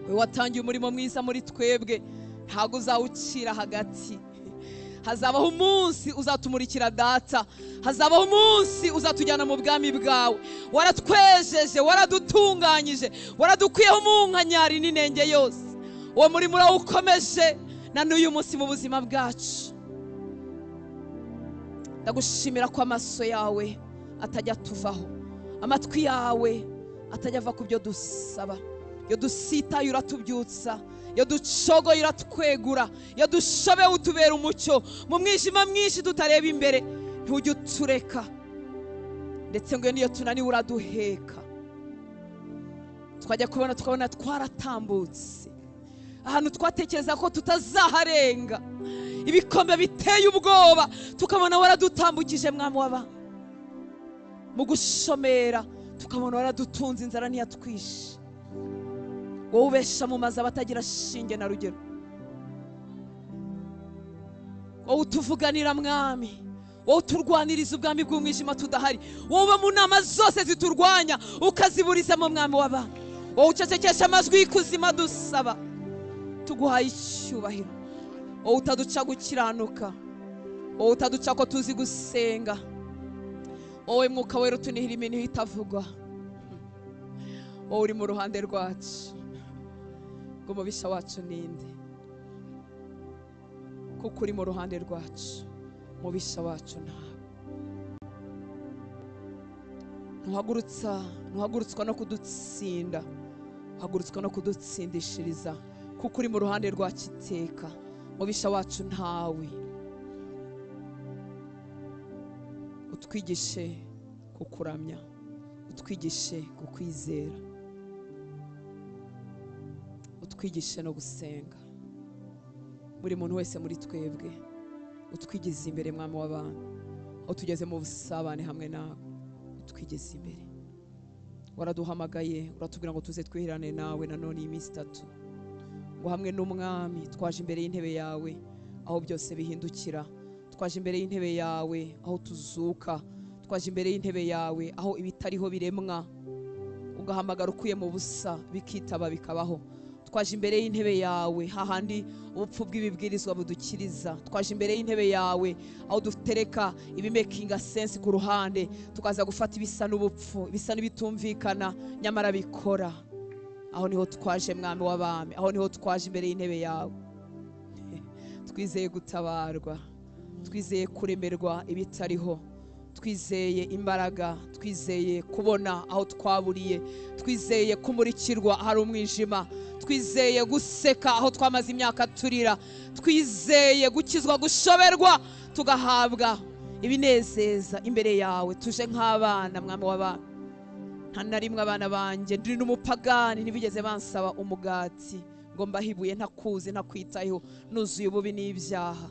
We watangiye umurimo mwiza muri twebwe, ntabwo uzawucira hagati. Hazabaho umunsi uzatumurikira Data, hazabaho umunsi uzatujyana mu bwami bwawe. Waratwejeje, waradutunganyije, waradukwiyeho umunkanyari n'inenge yose. Uwo murimo urawukomeje na n'uyu munsi mu buzima bwacu. Ndagushimira ko amaso yawe atajya tuvaho, amatwi yawe atajya ava ku byo dusaba. Iyo dusitaye uratubyutsa, iyo ducogoye uratwegura, iyo dushobewe utubera umucyo mu mwijima mwinshi tutareba imbere, ntujya utureka. Ndetse ngo niyo tunaniwe uraduheka. Twajya kubona tukabona twaratambutse ahantu twatekereza ko tutazaharenga, ibikombe biteye ubwoba tukabona waradutambukije Mwami w'abantu. Mu gushomera tukabona waradutunze, inzara ntiyatwishe. Wowe ubesha mu mazu abatagira shinge na rugero, wowe utuvuganira Mwami, wowe uturwaniriza ubwami bw'umwijima tudahari, wowe uba mu nama zose ziturwanya ukaziburizamo Mwami w'abantu, wowe ucecekesha amajwi y'ikuzima dusaba, tuguhaye icyubahiro. Wowe utaduca gukiranuka, wowe utaduca ko tuzi gusenga, wowe Mwuka Wera utunihira iminiho itavugwa, wowe uri mu ruhande rwacu. Ngo umubisha wacu ninde? Kuko uri mu ruhande rwacu, umubisha wacu ntawe. Ntuhagurutswa no kudutsinda, uhagurutswa no kudutsindishiriza, kuko uri mu ruhande rwacu iteka. Umubisha wacu ntawe. Utwigishe kukuramya, utwigishe kukwizera, utwigishe no gusenga. Buri muntu wese muri twebwe utwigize imbere Mwami w'abantu, aho tugeze mu busabane hamwe nawe utwigize imbere. Waraduhamagaye uratubwira ngo tuze twihirane nawe nanone iyi minsi itatu, ngo hamwe n'Umwami twaje imbere y'intebe yawe aho byose bihindukira, twaje imbere y'intebe yawe aho tuzuka, twaje imbere y'intebe yawe aho ibitariho biremwa, ugahamagara ukuye mu busa bikitaba bikabaho. Twaje imbere y'intebe yawe hahandi ubupfu bw'ibibwirizwa budukiriza. Twaje imbere y'intebe yawe aho dutereka ibimakinga sense ku ruhande, tukaza gufata ibisa n'ubupfu, ibisa n'ibitumvikana nyamara bikora. Aho niho twaje Mwami w'abami, aho niho twaje imbere y'intebe yawe. Twizeye gutabarwa, twizeye kuremerwa ibitariho, twizeye imbaraga, twizeye kubona aho twaburiye, twizeye kumurikirwa ahari umwijima, twizeye guseka aho twamaze imyaka turira, twizeye gukizwa gushoberwa tugahabwa ibinezeza imbere yawe. Tuje nk'abana Mwami w'abami. Nta na rimwe abana banjye ndi n'umupagani ntibigeze bansaba umugati ngo mbahibuye, ntakuzi, ntakwitayeho, nuzuye ububi n'ibyaha.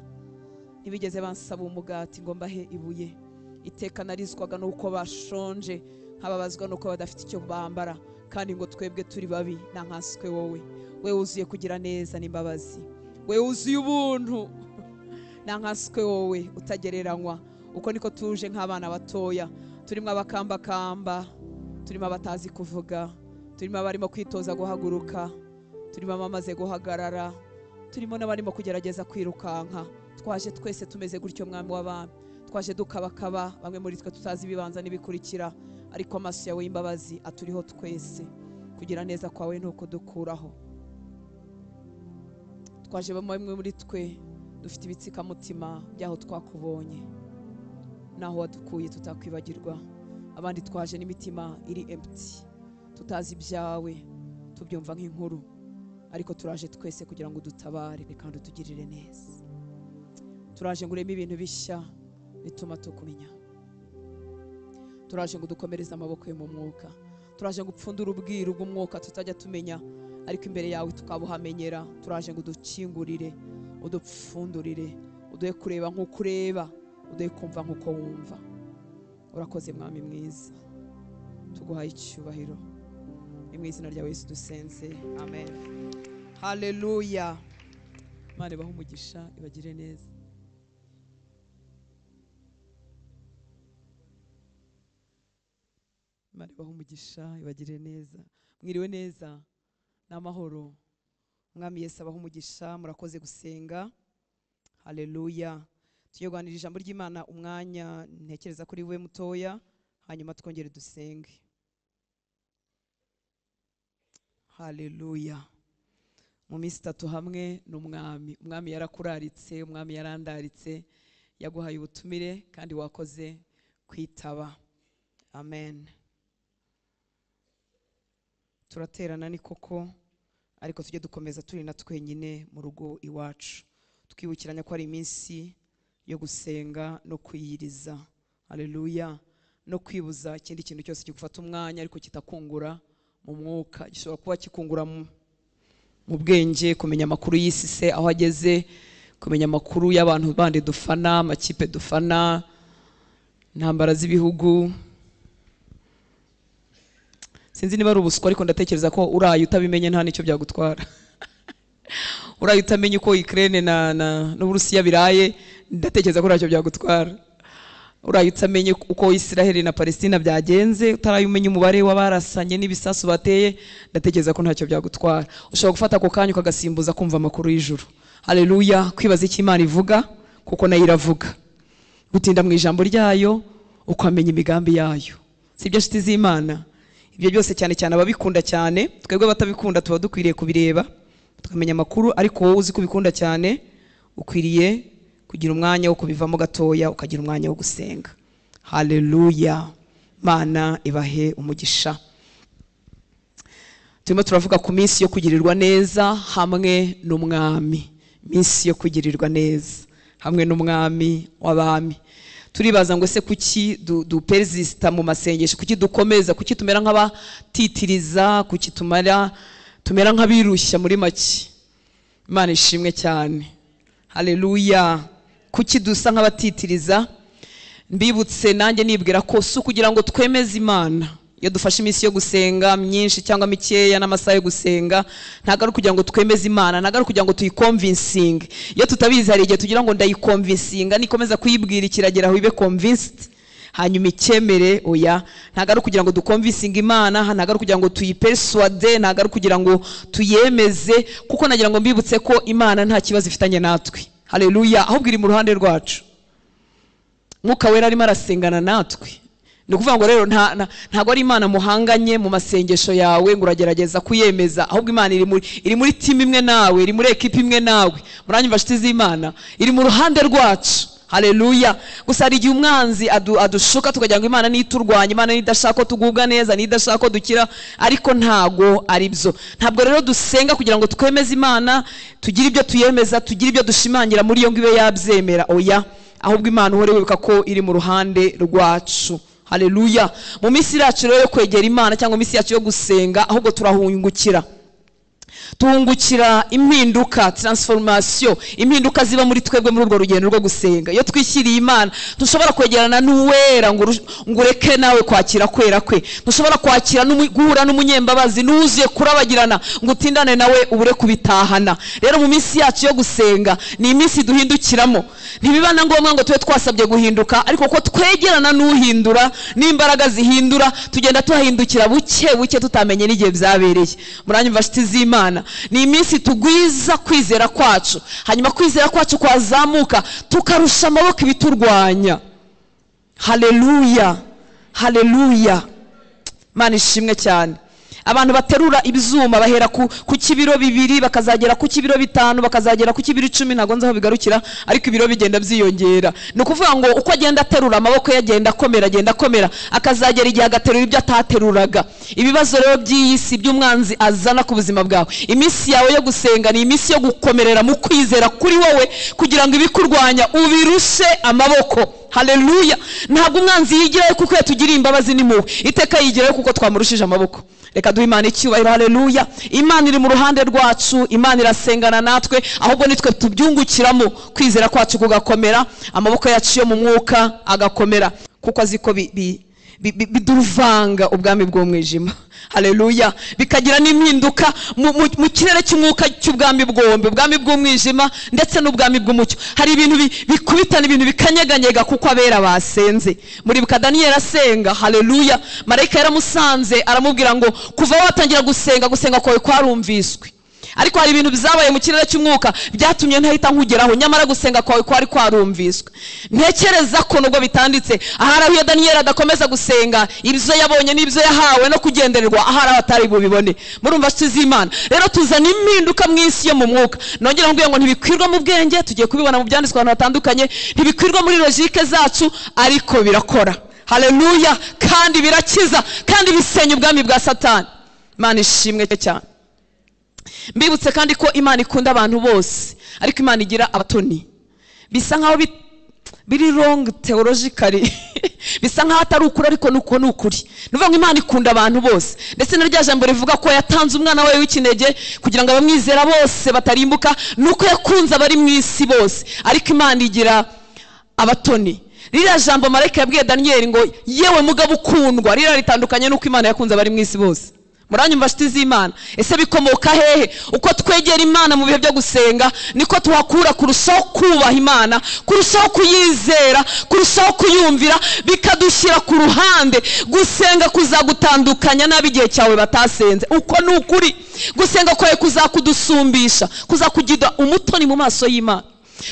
Ntibigeze bansaba umugati ngo mbahe ibuye. Iteka narizwaga nuko bashonje, nkababazwa nuko badafite icyo bambara, kandi ngo twebwe turi babi na nkanswe wowe. We wuzuye kugira neza n'imbabazi, we wuzuye ubuntu na nkanswe wowe utagereranywa. Uko niko tuje nk'abana batoya, turimo abakambakamba, turimo abatazi kuvuga, turimo abarimo kwitoza guhaguruka, turimo abamaze guhagarara, turimo n'abarimo kugerageza kwirukanka. Twaje twese tumeze gutyo Mwami w'abami. Twaje dukabakaba, bamwe muri twe tutazi ibibanza n'ibikurikira, ariko amaso yawe y'imbabazi aturiho twese. Kugira neza kwawe nuko dukuraho. Twaje bamwe muri twe dufite ibitsikamutima by'aho twakubonye naho wadukuye tutakwibagirwa. Abandi twaje n'imitima iri empty, tutazi ibyawe, tubyumva nk'inkuru, ariko turaje twese kugira ngo dutabare kandi utugirire neza. Turaje ngo ureme ibintu bishya bituma tukumenya. Turaje ngo dukomereze amaboko yo mu mwuka. Turaje ngo upfundure ubwiru bw'umwuka tutajya tumenya, ariko imbere yawe tukabuhamenyera. Turaje ngo udukingurire, udupfundurire, uduhe kureba nk'uko ureba, uduhe kumva nk'uko wumva. Urakoze Mwami mwiza, tuguhaye icyubahiro. Ni mu izina rya Yesu dusenze, amen. Haleluya. Imana ibahe umugisha, ibagire neza. Imana ibahe umugisha, ibagire neza. Mwiriwe neza n'amahoro. Umwami Yesu abahe umugisha, murakoze gusenga. Haleluya. Tugiye kuganira ijambo ry'Imana umwanya ntekereza kuri we mutoya, hanyuma twongere dusenge. Haleluya. Mu minsi itatu hamwe n'Umwami. Umwami yarakuraritse, Umwami yarandaritse, yaguhaye ubutumire kandi wakoze kwitaba. Amen. Turaterana ni koko, ariko tujye dukomeza turi na twenyine mu rugo iwacu, twibukiranya ko ari iminsi yo gusenga no kwiyiriza. Haleluya. No kwibuza ikindi kintu cyose kigufata umwanya ariko kitakungura mu mwuka, gishobora kuba kikungura mu bwenge, kumenya amakuru y'isi se aho ageze, kumenya amakuru y'abantu bandi dufana, amakipe dufana, intambara z'ibihugu. Sinzi niba ari ubuswa, ariko ndatekereza ko uraye utabimenye nta nicyo byagutwara. Uraye utamenye uko Ukraine na n'Uburusiya biraye, ndatekereza ko ntacyo byagutwara. Uraye utamenye uko Israel na Palestina byagenze, utaraye umenye umubare w'abarasanye n'ibisasu bateye, ndatekereza ko ntacyo byagutwara. Ushobora gufata ako kanya ukagasimbuza kumva amakuru y'ijuru. Haleluya. Kwibaza icyo Imana ivuga, kuko nayo iravuga. Gutinda mu ijambo ryayo ukamenya imigambi yayo. Sibyo nshuti z'Imana? Ibyo byose cyane cyane ababikunda cyane, twebwe batabikunda tuba dukwiriye kubireba tukamenya amakuru, ariko wowe uzi kubikunda cyane ukwiriye kugira umwanya wo kubivamo gatoya, ukagira umwanya wo gusenga. Haleluya. Mana ibahe umugisha. Turimo turavuga ku minsi yo kugirirwa neza hamwe n'Umwami. Minsi yo kugirirwa neza hamwe n'Umwami w'abami. Turibaza ngo ese kuki dupersista mu masengesho, kuki dukomeza, kuki tumera nk'abatitiriza, kuki tumera nk'abirushya muri make. Imana ishimwe cyane. Haleluya. Kuki dusa nk'abatitiriza? Mbibutse nanjye nibwira ko si kugira ngo twemeze Imana. Iyo dufashe iminsi yo gusenga myinshi cyangwa mikeya n'amasaha yo gusenga, ntabwo ari kugira ngo twemeze Imana, ntabwo ari kugira ngo tuyiconvincinge. Iyo tutabizi hari igihe tugira ngo ndayiconvincinga, nikomeza kuyibwira ikiragera aho ibe convinced, hanyuma icyemere. Oya, ntabwo ari kugira ngo duconvincinge Imana, ntabwo ari kugira ngo tuyipersuade, ntabwo ari kugira ngo tuyemeze, kuko nagira ngo mbibutse ko Imana nta kibazo ifitanye natwe. Haleluya. Ahubwo iri mu ruhande rwacu. Mwuka Wera arimo arasengana natwe. Ni ukuvuga ngo rero ntabwo ari Imana muhanganye mu masengesho yawe ngo uragerageza kuyemeza, ahubwo Imana iri muri team imwe nawe, iri muri equipe imwe nawe. Muranyumva nshuti z'Imana? Iri mu ruhande rwacu. Haleluya. Gusa hari igihe umwanzi adushuka tukagira ngo Imana niturwanya, Imana nidashaka ko tugubwa neza, nidashaka ko dukira, ariko ntago ari byo. Ntabwo rero dusenga kugira ngo twemeze Imana, tugire ibyo tuyemeza, tugire ibyo dushimangira muri yo ngo ibe yabyemera. Oya, ahubwo Imana uhore wibuka ko iri mu ruhande rwacu. Haleluya. Mu minsi yacu rero yo kwegera Imana cyangwa minsi yacu yo gusenga, ahubwo turahungukira. Tuhungukira impinduka, transformation, impinduka ziba muri twebwe muri urwo rugendo rwo gusenga. Iyo twishyiriye Imana, dushobora kwegerana n'uwera ngo ureke nawe kwakira kwera kwe. Dushobora kwakira guhura n'umunyembabazi n'uzuye kurabagirana ngo utindane nawe ubure kubitahana. Rero mu minsi yacu yo gusenga ni iminsi duhindukiramo. Ntibiba na ngombwa ngo tube twasabye guhinduka, ariko ko twegerana n'uhindura n'imbaraga zihindura, tugenda tuhahindukira buke buke tutamenye n'igihe byabereye. Muranyumva nshuti z'Imana? Ni iminsi tugwiza kwizera kwacu, hanyuma kwizera kwacu kwazamuka tukarusha amaboko ibiturwanya. Haleluya. Haleluya. Imana ishimwe cyane. Abantu baterura ibyuma bahera ku kibiro 2 bakazagera ku kibiro 5 bakazagera ku kibiro 10, ntago nzi aho bigarukira, ariko ibiro bigenda byiyongera. Ni ukuvuga ngo uko agenda aterura amaboko yagenda akomera, agenda akomera, akazagera igihe agaterura ibyo atateruraga. Ibibazo rero by'iyi si by'umwanzi azana ku buzima bwawe, iminsi yawe yo gusenga ni iminsi yo gukomerera mu kwizera kuri wowe, kugira ngo ibikurwanya ubirushe amaboko. Haleluya. Ntabwo umwanzi yigirayo kuko yatugiriye imbabazi n'impuhwe, iteka yigirayo kuko twamurushije amaboko. Reka duhe Imana icyubahiro. Haleluya. Imana iri mu ruhande rwacu, Imana irasengana natwe, ahubwo nitwe tubyungukiramo, kwizera kwacu kugakomera, amaboko yacu yo mu mwuka agakomera, kuko azi ko biduruvanga ubwami bw'umwijima. Haleluya. Bikagira n'impinduka mu kirere cy'umwuka cy'ubwami bwombi, ubwami bw'umwijima ndetse n'ubwami bw'umucyo. Hari ibintu bikubitana, ibintu bikanyeganyega kuko abera basenze. Muribuka Daniel asenga. Haleluya. Marayika yaramusanze aramubwira ngo kuva watangira gusenga, gusenga kwawe kwarumviswe. Ariko hari ibintu bizabaye mu kirere cy'umwuka byatumye ntahita nkugeraho, nyamara gusenga kwawe kwari kwarumviswe. Ntekereza ko nubwo bitanditse, ahari aho iyo Daniyeli adakomeza gusenga, ibyo yabonye n'ibyo yahawe no kugendererwa, ahari aho atari bubibone. Murumva nshuti z'Imana? Rero tuzana impinduka mu isi yo mu mwuka. Nongera nkubwire ngo ntibikwirwa mu bwenge, tugiye kubibona mu byanditswe ahantu hatandukanye, ntibikwirwa muri logique zacu, ariko birakora. Haleluya! Kandi birakiza, kandi bisenya ubwami bwa Satani. Imana ishimwe cyane. Mbibutse kandi ko Imana ikunda abantu bose, ariko Imana igira abatoni. Bisa nkaho biri wrong theologically, bisa nkaho atari ukuri, ariko nuko ni ukuri. Ni ukuvuga ngo Imana ikunda abantu bose, ndetse na rya jambo rivuga ko yatanze umwana wayo w'ikinege kugira ngo abamwizera bose batarimbuka, nuko yakunze abari mu isi bose, ariko Imana igira abatoni. Ririya jambo marayika yabwiye Daniyeli ngo yewe mugabo ukundwa, ririya ritandukanye nuko Imana yakunze abari mu isi bose. Muranyumva nshuti z'Imana? Ese bikomoka hehe? Uko twegera Imana mu bihe byo gusenga, niko tuhakura kurushaho kubaha Imana, kurushaho kuyizera, kurushaho kuyumvira, bikadushyira ku ruhande. Gusenga kuzagutandukanya n'ab'igihe cyawe batasenze. Uko ni ukuri. Gusenga kwawe kuzakudusumbisha, kuzakugira umutoni mu maso y'Imana.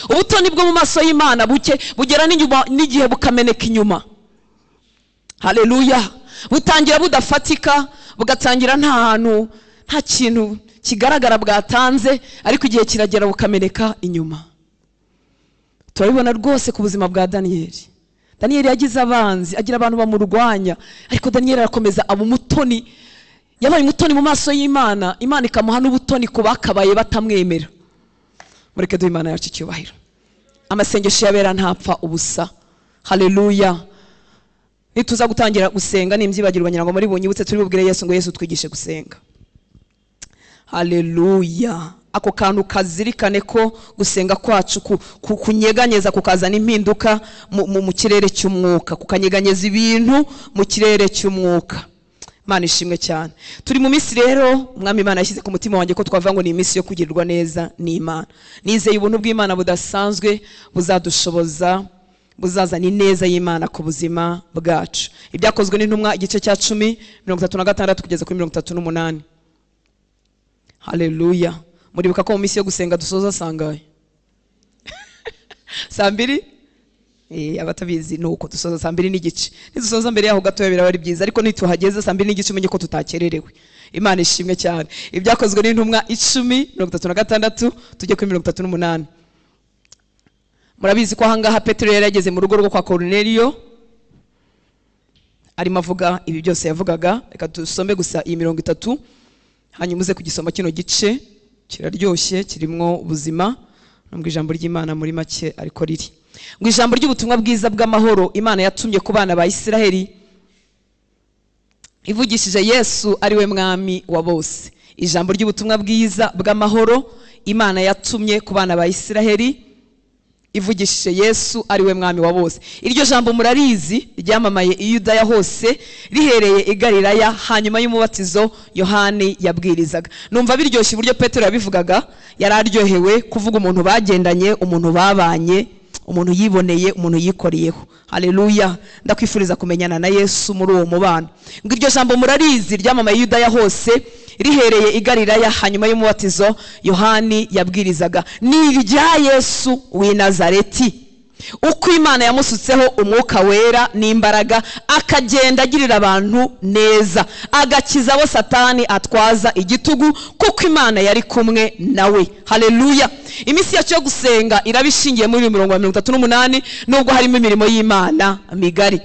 Ubutoni bwo mu maso y'Imana buke bugera n'inyuma, n'igihe bukameneka inyuma. Haleluya! Butangira budafatika, bugatangira nta hantu, nta kintu kigaragara bwatanze, ariko igihe kiragera bukameneka inyuma. Turabibona rwose ku buzima bwa Daniyeli. Daniyeli yagize abanzi, agira abantu bamurwanya, ariko Daniyeli arakomeza aba umutoni. Yabaye umutoni mu maso y'Imana, Imana ikamuha n'ubutoni ku bakabaye batamwemera. Mureke duhe Imana yacu icyubahiro. Amasengesho y'abera ntapfa ubusa. Haleluya! Nituza gutangira gusenga nimbyibagirwa ngira ngo muri bunyibutse, turi bubwire Yesu ngo Yesu twigishe gusenga. Haleluya! Ako kantu kazirikane ko gusenga kwacu kunyeganyeza, kukazana impinduka mu kirere cy'umwuka, kukanyeganyeza ibintu mu kirere cy'umwuka. Imana ishimwe cyane. Turi mu minsi rero Umwami Imana yashyize ku mutima wanjye ko twavuga ngo ni iminsi yo kugirirwa neza n'Imana. Nizeye ubuntu bw'Imana budasanzwe buzadushoboza, buzazana ineza y'Imana ku buzima bwacu. Ibyakozwe n'intumwa igice cya 10 36 kugeza kuri 38. Haleluya! Muribuka ko mu minsi yo gusenga dusoza sangahe? Saa mbiri? Abatabizi nuko dusoza saa 2:15. Nidusoza mbere yaho gatoya biraba ari byiza, ariko nituhageze saa 2:15 umenye ko tutakererewe. Imana ishimwe cyane. Ibyakozwe n'intumwa 10 36 tujye kuri 38. Murabizi ko ahangaha Petero yari yageze mu rugo rwo kwa Korneliyo, arimo avuga ibi byose yavugaga. Reka dusome gusa iyi 30, hanyuma uze kugisoma kino gice kiraryoshye, kirimo ubuzima, nubwo ijambo ry'Imana muri make ariko riri. Ngo ijambo ry'ubutumwa bwiza bw'amahoro Imana yatumye ku bana ba Isiraheli ivugishije Yesu ari we mwami wa bose. Ijambo ry'ubutumwa bwiza bw'amahoro Imana yatumye ku bana ba Isiraheli ivugishije Yesu ari we mwami wa bose. Iryo jambo murarizi, ryamamaye i Yudaya hose, rihereye i Galilaya hanyuma y'umubatizo Yohani yabwirizaga. Numva biryoshye uburyo Petero yabivugaga, yararyohewe kuvuga umuntu bagendanye, umuntu babanye, umuntu yiboneye, umuntu yikoreyeho. Haleluya! Ndakwifuriza kumenyana na Yesu muri uwo mubano. Ngo iryo jambo murarizi, ryamamaye i Yudaya hose, rihereye i Galilaya hanyuma y'umubatizo Yohani yabwirizaga, ni irya Yesu w'i Nazareti, uko Imana yamusutseho umwuka wera n'imbaraga, akagenda agirira abantu neza, agakiza abo Satani atwaza igitugu, kuko Imana yari kumwe nawe. Haleluya! Iminsi yacu yo gusenga irabishingiye muri 38, nubwo harimo imirimo y'Imana migari.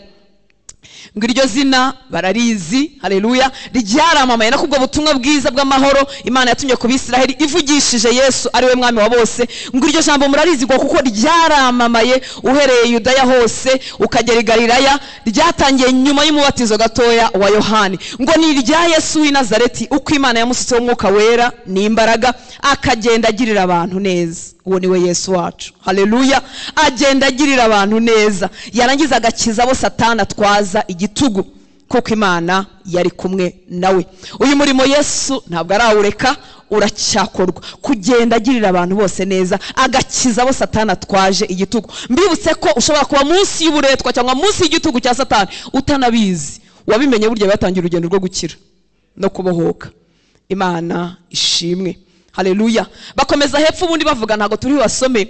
Ngo iryo zina bararizi, haleluya, ryaramamaye no kubwo butumwa bwiza bw'amahoro Imana yatumye ku Bisiraheli ivugishije Yesu ari we mwami wa bose. Ngo iryo jambo murarizi ngo kuko ryaramamaye uhereye Yudaya hose ukagera i Galilaya, ryatangiye nyuma y'umubatizo gatoya wa Yohani. Ngo ni irya Yesu w'i Nazareti, uko Imana yamusutseho umwuka wera n'imbaraga, akagenda agirira abantu neza. Uwo ni we Yesu wacu. Haleluya! Agenda agirira abantu neza, yarangiza agakiza abo Satani atwaza igitugu, kuko Imana yari kumwe nawe. Uyu murimo Yesu ntabwo arawureka, uracyakorwa, kugenda agirira abantu bose neza, agakiza abo Satani atwaje igitugu. Mbibutse ko ushobora kuba munsi y'uburetwa cyangwa munsi y'igitugu cya Satani utanabizi. Wabimenye burya batangira urugendo rwo gukira no kubohoka. Imana ishimwe. Haleluya. Bakomeza hepfo ubundi bavuga, ntabwo turi basome,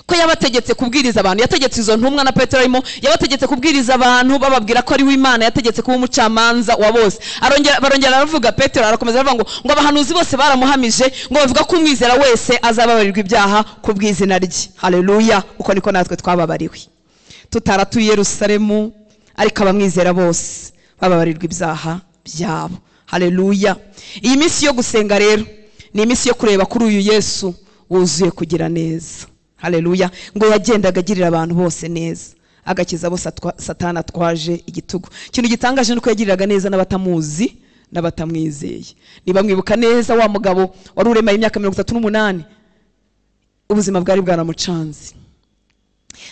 ko yabategetse kubwiriza abantu. Yategetse izo ntumwa na Petero arimo, yabategetse kubwiriza abantu bababwira ko ari we Imana yategetse kuba umucamanza wa bose. Barongera aravuga, Petero arakomeza aravuga ngo abahanuzi bose baramuhamije, ngo bavuga ko umwizera wese azababarirwa ibyaha ku bw'izina rye. Haleluya. Uko niko natwe twababariwe, tutaratuye Yerusalemu, ariko abamwizera bose bababarirwa ibyaha byabo. Haleluya. Iyi minsi yo gusenga rero ni iminsi yo kureba kuri uyu Yesu wuzuye kugira neza. Haleluya. Ngo yagendaga agirira abantu bose neza, agakiza bose Satani atwaje igitugu. Ikintu gitangaje nuko yagiriraga neza n'abatamuzi n'abatamwizeye. Niba mwibuka neza wa mugabo wari uremaye imyaka 38, ubuzima bwari bwaramucanze.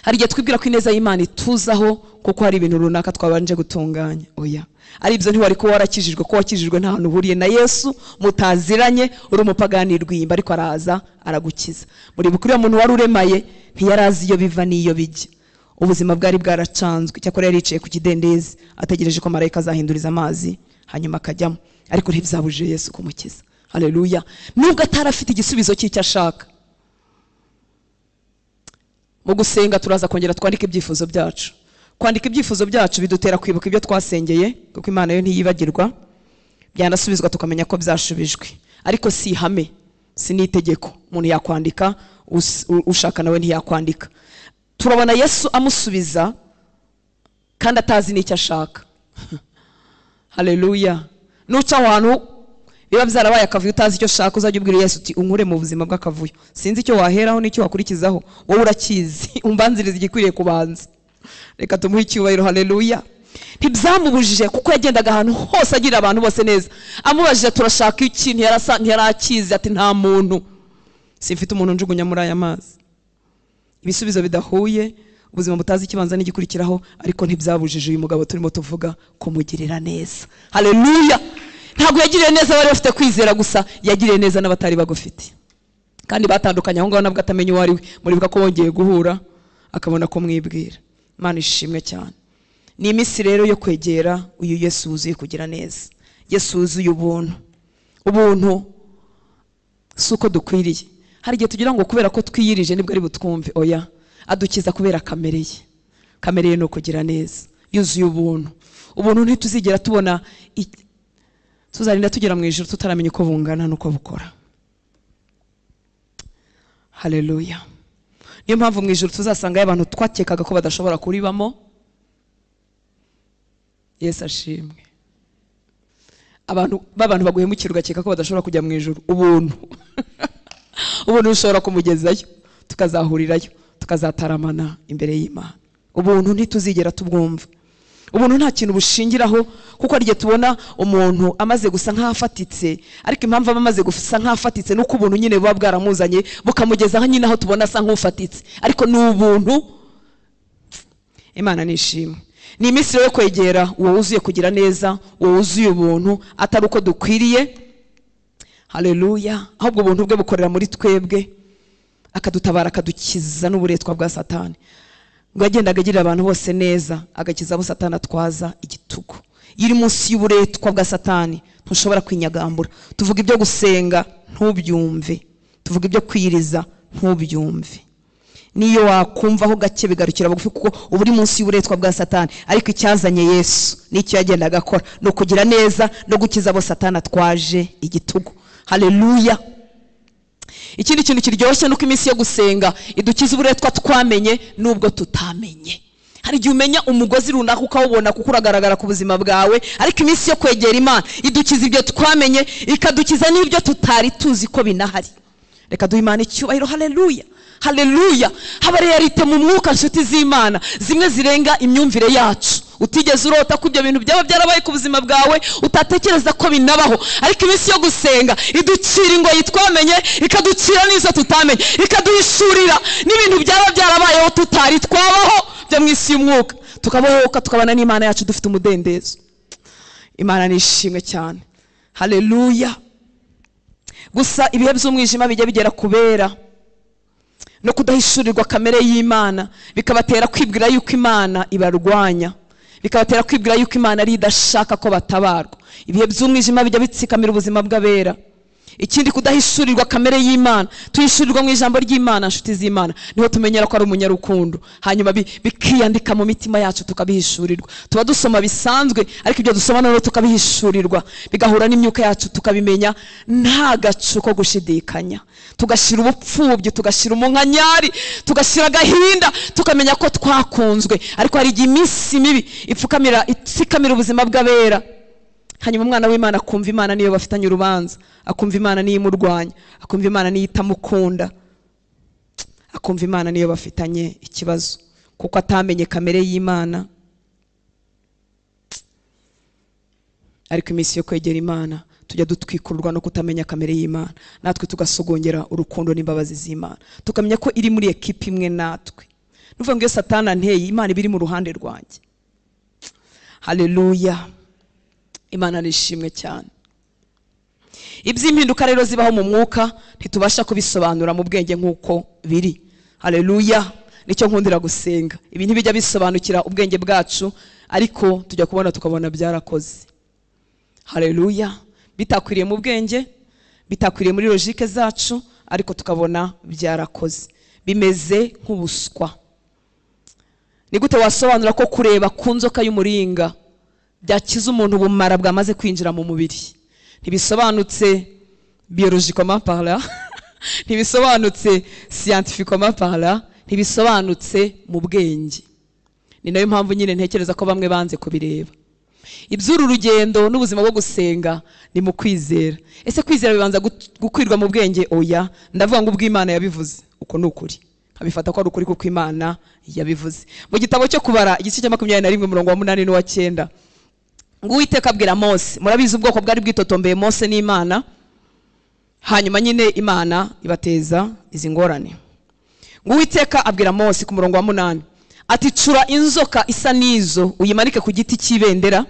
Hari igihe twibwira ko ineza y'Imana ituzaho kuko hari ibintu runaka twabanje gutunganya. Oya, ari ibyo ntiwari ko warakijijwe, ko wakijijwe nta hantu uhuriye na Yesu, mutaziranye, uri umupagani rwimba, ariko araza aragukiza. Muribuka uriya muntu wari uremaye ntiyarazi iyo biva n'iyo bijya, ubuzima bwari bwaracanzwe. Cyakora yari yicaye ku kidendezi ategereje ko marayika azahinduriza amazi hanyuma akajyamo, ariko ntibyabujije Yesu kumukiza. Haleluya. Nubwo atari afite igisubizo cy'icyo ashaka. Mu gusenga turaza kongera twandika ibyifuzo byacu. Kwandika ibyifuzo byacu bidutera kwibuka ibyo twasengeye, kuko Imana yo ntiyibagirwa, byanasubizwa tukamenya ko byashubijwe. Ariko si ihame, si n'itegeko. Umuntu yakwandika, ushaka nawe ntiyakwandika. Turabona Yesu amusubiza kandi atazi n'icyo ashaka. Haleluya. Nuca aho hantu biba byarabaye akavuyo utazi icyo ushaka, uzajya ubwira Yesu uti unkure mu buzima bw'akavuyo, sinzi icyo waheraho n'icyo wakurikizaho, wowe urakizi, umbanziriza igikwiriye kubanza. Reka tumuhe icyubahiro. Haleluya. Ntibyamubujije kuko yagendaga ahantu hose agira abantu bose neza. Amubajije turashaka iki, ntiyarakizi, ati nta muntu, simfite umuntu njugunya muri aya mazi. Ibisubizo bidahuye, ubuzima butazi ikibanza n'igikurikiraho, ariko ntibyabujije uyu mugabo turimo tuvuga kumugirira neza. Haleluya. Ntabwo yagiriye neza abari bafite kwizera gusa, yagiriye neza n'abatari bagufite. Kandi batandukanye aho ngaho nabwo atamenya uwo ari we. Muribuka ko bongeye guhura akabona ko mwibwira. Imana ishimwe cyane. Ni iminsi rero yo kwegera uyu Yesu wuzuye kugira neza, Yesu wuzuye ubuntu. Ubuntu si uko dukwiriye. Hari igihe tugira ngo kubera ko twiyirije nibwo ari butwumve. Oya, adukiza kubera kamere ye. Kamere ye ni ukugira neza, yuzuye ubuntu. Ubuntu ntituzigera tubona, tuzarinda tugera mu ijuru tutaramenya uko bungana n'uko bukora. Haleluya. Niyo mpamvu mu ijuru tuzasanga abantu twakekaga ko badashobora kuribamo. Yesu ashimwe. Abantu b'abantu baguhemukira ugakeka ko badashobora kujya mu ijuru, ubuntu ubuntu ushobora kumugezayo, tukazahurirayo, tukazataramana imbere y'Imana. Ubuntu ntituzigera tubwumva. Ubuntu nta kintu bushingiraho, kuko ari tubona umuntu amaze gusa nk'afatitse, ariko impamvu aba amaze gusa nk'afatitse nuko ubuntu nyine buba bwaramuzanye bukamugeza nyine aho tubona asa nk'ufatitse, ariko ni ubuntu. Imana nishimwe. Ni iminsi yo kwegera uwo wuzuye kugira neza, uwo wuzuye ubuntu, atari uko dukwiriye. Haleluya. Ahubwo ubuntu bwe bukorera muri twebwe, akadutabara, akadukiza n'uburetwa bwa Satani. Ngo yagendaga agirira abantu bose neza, agakiza abo Satani atwaza igitugu. Iyo uri munsi y'uburetwa bwa Satani ntushobora kwinyagambura. Tuvuga ibyo gusenga ntubyumve, tuvuga ibyo kwiriza ntubyumve. Niyo wakumvaho gake bigarukira bugufi, kuko uba uri munsi y'uburetwa bwa Satani. Ariko icyazanye Yesu n'icyo yagendaga akora ni ukugira neza no gukiza abo Satani atwaje igitugu. Haleluya. Ikindi kintu kiryoshye nuko iminsi yo gusenga idukiza uburetwa twamenye nubwo tutamenye. Hari igihe umenya umugozi runaka ukawubona kuko uragaragara ku buzima bwawe, ariko iminsi yo kwegera Imana idukiza ibyo twamenye, ikadukiza n'ibyo tutari tuzi ko binahari. Reka duhe Imana icyubahiro. Haleluya. Haleluya. Haba realite mu mwuka, nshuti z'Imana, zimwe zirenga imyumvire yacu. Utigeze urota ko ibyo bintu byaba byarabaye ku buzima bwawe, utatekereza ko binabaho. Ariko iminsi yo gusenga iducira ingoyi twamenye, ikaducira n'izo tutamenye, ikaduhishurira n'ibintu byaba byarabayeho tutari twabaho byo mu isi y'umwuka, tukabohoka, tukabana n'Imana yacu dufite umudendezo. Imana nishimwe cyane. Haleluya. Gusa ibihe by'umwijima bijya bigera kubera no kudahishurirwa kamere y'Imana, bikabatera kwibwira yuko Imana ibarwanya, bikabatera kwibwira yuko Imana ari idashaka ko batabarwa. Ibihe by'umwijima bijya bitsikamira ubuzima bw'abera. Ikindi, kudahishurirwa kamere y'Imana. Tuhishurirwa mu ijambo ry'Imana, nshuti z'Imana, niho tumenyera ko ari umunyarukundo, hanyuma bikiyandika mu mitima yacu, tukabihishurirwa. Tuba dusoma bisanzwe, ariko ibyo dusoma noneho tukabihishurirwa, bigahura n'imyuka yacu, tukabimenya nta gacu ko gushidikanya. Tugashyira ubupfubyi, tugashyira umunkanyari, tugashyira agahinda, tukamenya ko twakunzwe. Ariko hari igihe iminsi mibi ipfukamira, itsikamira ubuzima bw'abera, hanyuma umwana w'Imana akumva Imana niyo bafitanye urubanza, akumva Imana niyo imurwanya, akumva Imana niyo itamukunda, akumva Imana niyo bafitanye ikibazo, kuko atamenye kamere y'Imana. Ariko iminsi yo kwegera Imana tujya dutwikururwa no kutamenya kamere y'Imana, natwe tugasogongera urukundo n'imbabazi z'Imana, tukamenya ko iri muri ekipi imwe natwe. Nuvuga ngo iyo Satani anteye, Imana iba iri mu ruhande rwanjye. Haleluya, Imana nishimwe cyane. Iby'impinduka rero zibaho mu mwuka ntitubasha kubisobanura mu bwenge nk'uko biri. Haleluya, nicyo nkundira gusenga. Ibi ntibijya bisobanukira ubwenge bwacu, ariko tujya kubona tukabona byarakoze. Haleluya, bitakwiriye mu bwenge, bitakwiriye muri logique zacu, ariko tukabona byarakoze. Bimeze nk'ubuswa. Ni gute wasobanura ko kureba ku nzoka y'umuringa byakiza umuntu ubumara bwamaze kwinjira mu mubiri? Ntibisobanutse biologiquement parlant, ntibisobanutse scientifiquement parlant, ntibisobanutse mu bwenge. Ni nayo mpamvu nyine ntekereza ko bamwe banze kubireba. Iby'uru rugendo n'ubuzima bwo gusenga ni mu kwizera. Ese kwizera bibanza gukwirwa mu bwenge? Oya, ndavuga ngo ubw'Imana yabivuze, uko ni ukuri, nkabifata ko ari ukuri kuko Imana yabivuze. Mu gitabo cyo Kubara igice cya 21 umurongo wa 8 n'uwa 9, ngo Uwiteka abwira Mose. Murabizi ubwoko bwari bwitotombeye Mose n'Imana, hanyuma nyine Imana ibateza izi ngorane. Ngo Uwiteka abwira Mose ku murongo wa 8 ati: cura inzoka isa n'izo uyimanike ku giti cy'ibendera,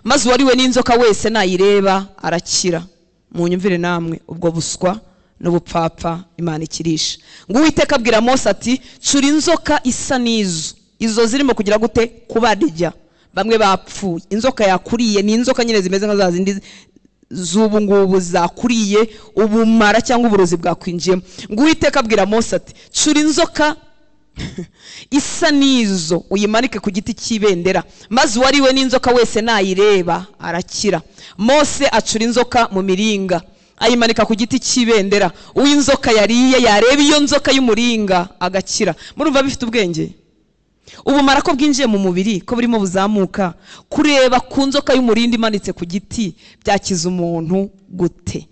maze uwariwe n'inzoka wese nayireba arakira. Munyumvire namwe ubwo buswa n'ubupfapfa Imana ikirisha. Ngo Uwiteka abwira Mose ati: cura inzoka isa n'izo. Izo zirimo kugira gute? Kubarya. Bamwe bapfuye, inzoka yakuriye, ni inzoka nyine zimeze nka za zindi z'ubu ngubu zakuriye ubumara cyangwa uburozi bwakwinjiyemo. Ngo Uwiteka abwira Mose ati: cura inzoka isa n'izo uyimanike ku giti cy'ibendera, maze uwariwe n'inzoka wese nayireba arakira. Mose acura inzoka mu miringa, ayimanika ku giti cy'ibendera, uw'inzoka yariye yareba iyo nzoka y'umuringa agakira. Murumva bifite ubwenge? Ubumara ko bwinjiye mu mubiri, ko burimo buzamuka, kureba ku nzoka y'umurinda imanitse ku giti byakiza umuntu gute?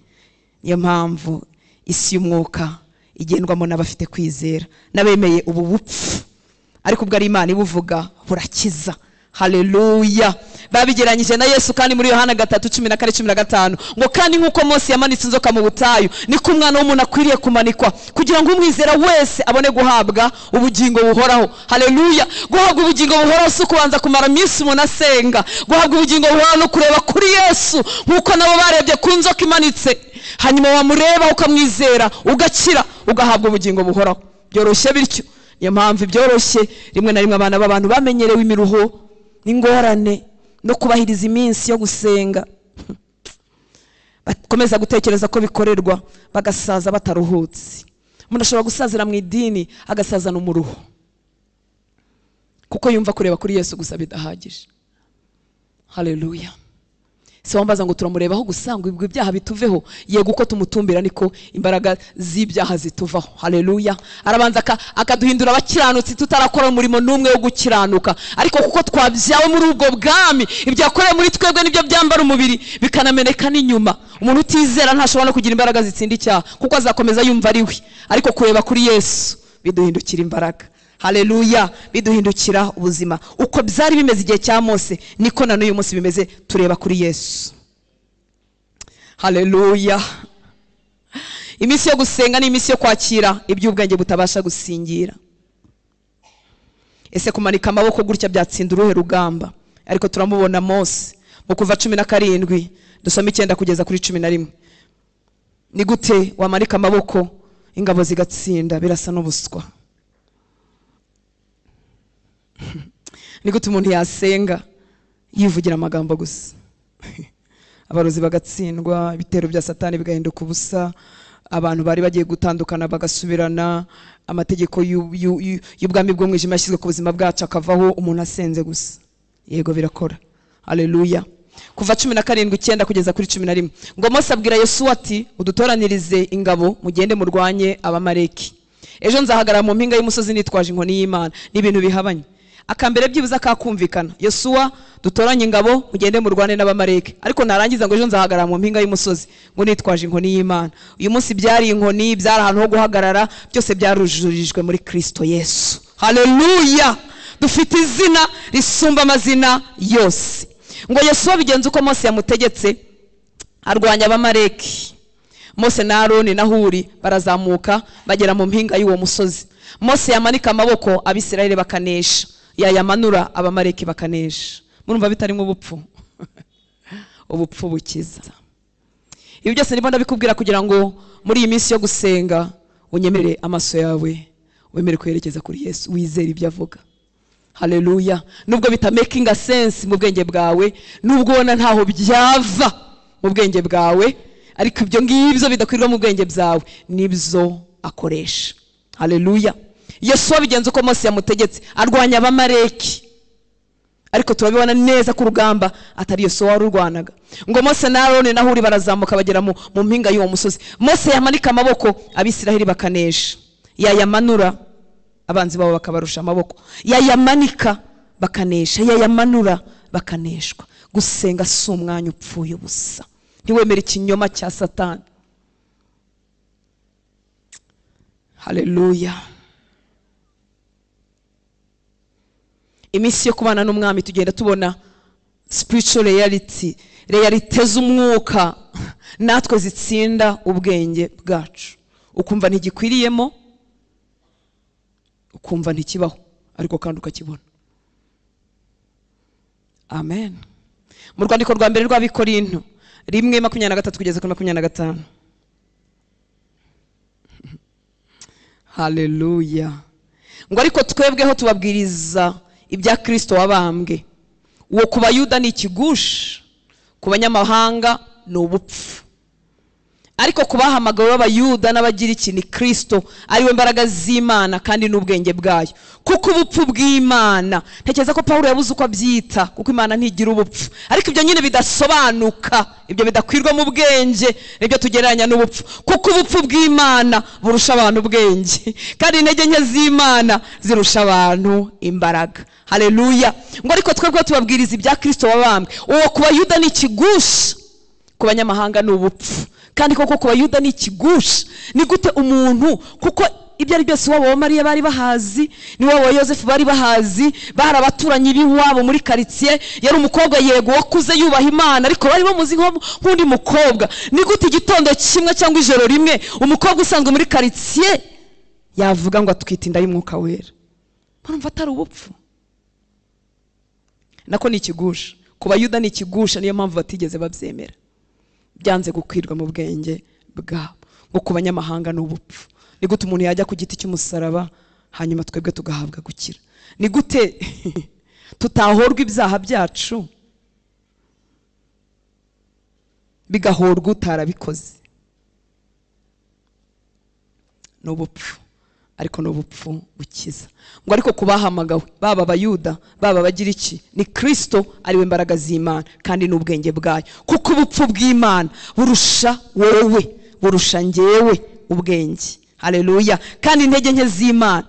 Niyo mpamvu isi y'umwuka igendwamo n'abafite kwizera, n'abemeye ubu bupfu, ariko ubwo ari Imana ibuvuga burakiza. Haleluya. Babigeranyije na Yesu kandi muri Yohana 3:14-15, ngo kandi nk'uko Mose yamanitse inzoka mu butayu, niko umwana w'umuntu akwiriye kumanikwa, kugira ngo umwizera wese abone guhabwa ubugingo buhoraho. Haleluya. Guhabwa ubugingo buhoraho si ukubanza kumara iminsi umuntu asenga. Guhabwa ubugingo buhoraho no kureba kuri Yesu nk'uko nabo barebye ku nzoka imanitse, hanyuma wamureba ukamwizera ugakira, ugahabwa ubugingo buhoraho. Byoroshye bityo. Niyo mpamvu byoroshye rimwe na rimwe abana b'abantu bamenyerewe imiruho n'ingorane no kubahiriza iminsi yo gusenga, bakomeza gutekereza ko bikorerwa, bagasaza bataruhutse. Umuntu ashobora gusazira mu idini agasazana umuruho, kuko yumva kureba kuri Yesu gusa bidahagije. Haleluya. Se wambaza ngo turamurebaho gusa ngo ibyaha bituveho? Yego, uko tumutumbira niko imbaraga z'ibyaha zituvaho. Haleluya. Arabanza akaduhindura abakiranutsi tutarakora umurimo n'umwe wo gukiranuka, ariko kuko twabyawe muri ubwo bwami, ibyakorewe muri twebwe nibyo byambara umubiri bikanameneka n'inyuma. Umuntu utizera ntashobora no kugira imbaraga zitsinda icyaha, kuko azakomeza yumva ari we. Ariko kureba kuri Yesu biduhindukira imbaraga. Haleluya, biduhindukira ubuzima. Uko byari bimeze igihe cya Mose niko na n'uyu munsi bimeze, tureba kuri Yesu. Haleluya. Iminsi yo gusenga ni iminsi yo kwakira iby'ubwenge butabasha gusingira. Ese kumanika amaboko gutya byatsinda uruhe rugamba? Ariko turamubona Mose mu Kuva 17 dusoma 9 kugeza kuri 11. Ni gute wamanika amaboko ingabo zigatsinda? Birasa n'ubuswa. Ni gute umuntu yasenga yivugira amagambo gusa? Abarozi bagatsindwa, ibitero bya Satani bigahinduka ubusa, abantu bari bagiye gutandukana bagasubirana, amategeko y'ubwami bw'umwijima yashyizwe ku buzima bwacu akavaho umuntu asenze gusa. Yego birakora. Haleluya. Kuva 17:9 kugeza kuri 11. Ngo Mose abwira Yosuwa ati udutoranirize ingabo mugende murwanye Abamaleki. Ejo nzahagarara mu mpinga y'umusozi nitwaje inkoni y'Imana. Ni ibintu bihabanye. Akambere byibuza kakumvikana. Yosuwa dutoranye ingabo mugende murwane n'Abamaleki. Ariko narangiza ngo ejo nzahagarara mu mpinga y'umusozi ngo nitwaje inkoni y'Imana. Uyu munsi byari inkoni, byari ahantu ho guhagarara, byose byarujurijwe muri Kristo Yesu. Haleluya. Dufite izina risumba amazina yose. Ngo Yosuwa bigenza uko Mose yamutegetse, arwanya Abamaleki. Mose na Aroni na Huri barazamuka bagera mu mpinga y'uwo musozi. Mose yamanika amaboko Abisirayeli bakanesha, yayamanura Abamaleki bakanesha. Murumva bitarimo ubupfu? Ubupfu bukiza. Ibi byose ndimo ndabikubwira kugira ngo muri iyi minsi yo gusenga unyemere amaso yawe, wemere kwerekeza kuri Yesu, wizere ibyo avuga. Haleluya. Nubwo bita making a sense mu bwenge bwawe, nubwo ubona ntaho byava mu bwenge bwawe, ariko ibyo ngibyo bidakwirwa mu bwenge bwawe nibyo akoresha. Haleluya. Yesu bigenza uko Mose yamutegetse, arwanya Abamaleki. Ariko turabibona neza ku rugamba atari Yesu warurwanaga. Ngo Mose na Aroni na Huri barazamuka bagera mu mpinga y'uwo musozi. Mose yamanika amaboko Abisirayeli bakanesha, yayamanura abanzi babo bakabarusha amaboko, yayamanika bakanesha, yayamanura bakaneshwa. Gusenga si umwanya upfuye ubusa. Ntiwemere ikinyoma cya Satani. Haleluya. Iminsi yo kubana n'umwami tugenda tubona spiritual reality, realite z'umwuka natwe zitsinda ubwenge bwacu. Ukumva ntigikwiriyemo, ukumva ntikibaho, ariko kandi ukakibona. Amen. Mu rwandiko rwa mbere rw'Abikorinto 1:23 kugeza kuri 25. Haleluya. Ngo ariko twebweho tubabwiriza ibya Kristo wabambwe. Uwo ku Bayuda ni ikigusha, ku banyamahanga ni ubupfu. Ariko kubahamagawe b'Abayuda n'Abagiriki ni Kristo, ari we mbaraga z'Imana kandi n'ubwenge bwayo. Kuko ubupfu bw'Imana, ntekereza ko Paulo yabuze uko abyita, kuko Imana ntigira ubupfu. Ariko ibyo nyine bidasobanuka, ibyo bidakwirwa mu bwenge, nibyo tugereranya n'ubupfu. Kuko ubupfu bw'Imana burusha abantu ubwenge, kandi intege nke z'Imana zirusha abantu imbaraga. Haleluya. Ngo ariko twebwe tubabwiriza ibya Kristo wabambwe. Uwo ku Bayuda ni ikigusha, ku banyamahanga ni ubupfu. Kandi koko ku Bayuda ni ikigusha. Ni gute umuntu, kuko ibyo ari byose wabo wa Mariya bari bahazi, ni wabo wa Yosefu bari bahazi, bari abaturanyi b'iwabo muri quartier, yari umukobwa yego wakuze yubaha Imana, ariko bari bamuzi nk'undi mukobwa. Ni gute igitondo kimwe cyangwa ijoro rimwe umukobwa usanzwe muri quartier yavuga ngo atwite inda y'umwuka wera? Murumva atari ubupfu? Nako ni ikigusha. Ku Bayuda ni ikigusha, niyo mpamvu batigeze babyemera. Byanze gukwirwa mu bwenge bwabo. Ngo ku banyamahanga ni ubupfu. Ni gute umuntu yajya ku giti cy'umusaraba hanyuma twebwe tugahabwa gukira? Ni gute tutahorwa ibyaha byacu bigahorwa utarabikoze? Ni ubupfu, ariko ni ubupfu bukiza. Ngo ariko kubahamagawe baba Abayuda baba Abagiriki ni Kristo, ari we mbaraga z'Imana kandi n'ubwenge bwayo. Kuko ubupfu bw'Imana burusha wowe, burusha njyewe ubwenge. Haleluya. Kandi intege nke z'Imana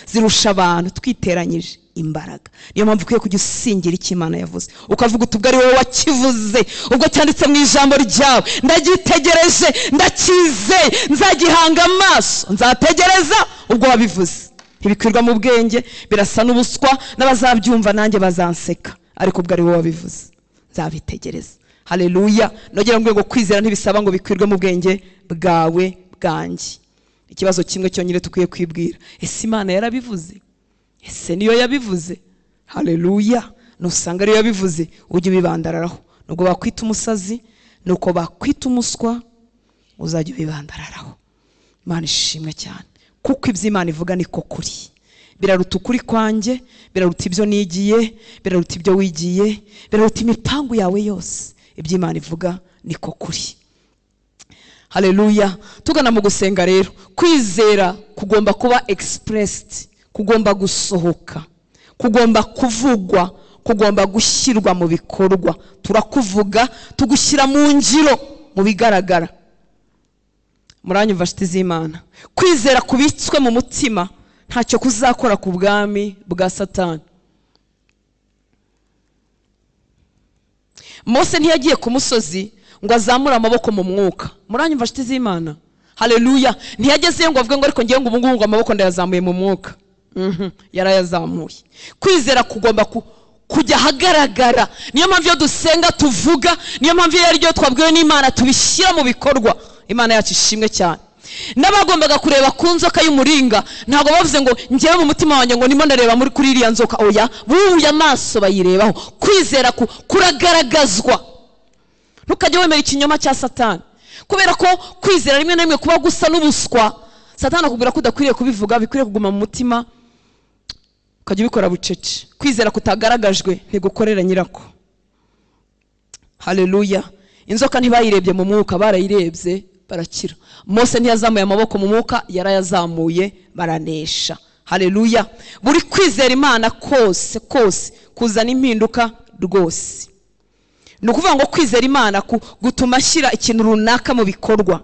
zirusha abantu twiteranyije imbaraga. Niyo mpamvu ukwiye kujya usingira icyo Imana yavuze, ukavuga uti ubwo ari wowe wakivuze, ubwo cyanditse mu ijambo ryawe, ndagitegereje, ndakizeye, nzagihanga amaso, nzategereza ubwo wabivuze. Ntibikwirwa mu bwenge, birasa n'ubuswa, n'abazabyumva nanjye bazanseka, ariko ubwo ari wowe wabivuze nzabitegereza. Haleluya. Nogera ngo kwizera ntibisaba ngo bikwirwe mu bwenge bwawe bwanjye. Ikibazo kimwe cyonyine tukwiye kwibwira: ese Imana yarabivuze? Ese niyo yabivuze? Haleluya. Nusanga ariyo yabivuze, ujye ubibandararaho. Nubwo bakwita umusazi, nuko bakwita umuswa, uzajya ubibandararaho. Imana ishimwe cyane, kuko ibyo Imana ivuga niko kuri. Biraruta ukuri kwanjye, biraruta ibyo nigiye, biraruta ibyo wigiye, biraruta imipangu yawe yose. Ibyo Imana ivuga niko kuri. Haleluya. Tugana mu gusenga rero, kwizera kugomba kuba expressed, kugomba gusohoka, kugomba kuvugwa, kugomba gushyirwa mu bikorwa. Turakuvuga tugushyira mu ngiro, mu bigaragara. Muranyumva nshuti z'Imana? Kwizera kubitswe mu mutima ntacyo kuzakora ku bwami bwa Satani. Mose ntiyagiye ku musozi ngo azamure amaboko mu mwuka. Muranyumva nshuti z'Imana? Haleluya. Ntiyagezeyo ngo avuge ngo ariko ngiye ngo ubu ngubu amaboko ndayazamuye mu mwuka. Yarayazamuye. Kwizera kugomba kujya ahagaragara. Niyo mpamvu iyo dusenga tuvuga, niyo mpamvu iyo ari ryo twabwiwe n'Imana tubishyira mu bikorwa. Imana yacu ishimwe cyane. N'abagombaga kureba ku nzoka y'umuringa ntabwo bavuze ngo ngewe mu mutima wanjye ngo ndimo ndareba muri kuri iriya nzoka. Oya, bubuye amaso bayirebaho. Kwizera kuragaragazwa. Ntukajye wemera ikinyoma cya Satani, kubera ko kwizera rimwe na rimwe kuba gusa n'ubuswa. Satani akubwira ko udakwiriye kubivuga, bikwiriye kuguma mu mutima, ukajya ubikora bucece. Kwizera kutagaragajwe ntigukorera nyirako. Haleluya. Inzoka ntibayirebye mu mwuka, barayirebye barakira. Mose ntiyazamuye amaboko mu mwuka, yarayazamuye baranesha. Haleluya. Buri kwizera Imana kose kose kuzana impinduka rwose. Ni ukuvuga ngo kwizera Imana gutuma ashyira ikintu runaka mu bikorwa,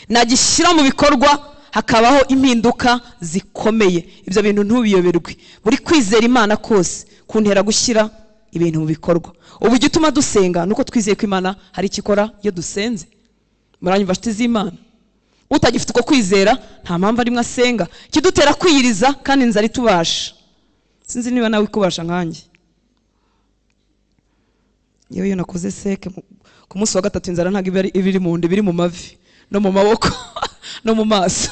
nagishyira mu bikorwa hakabaho impinduka zikomeye. Ibyo bintu ntubiyoberwe. Buri kwizera Imana kose kuntera gushyira ibintu mu bikorwa. Ubu igituma dusenga nuko twizeye ko Imana hari icyo ikora iyo dusenze. Muranyumva nshuti z'Imana? Utagifite uko kwizera nta mpamvu arimwe asenga. Kidutera kwiyiriza kandi inzara itubasha. Sinzi niba nawe ikubasha nkanjye. Yewe iyo nakoze seke ku munsi wa gatatu inzara ntabwo iba iri mu nda, ibiri mu mavi no mu maboko no mu maso.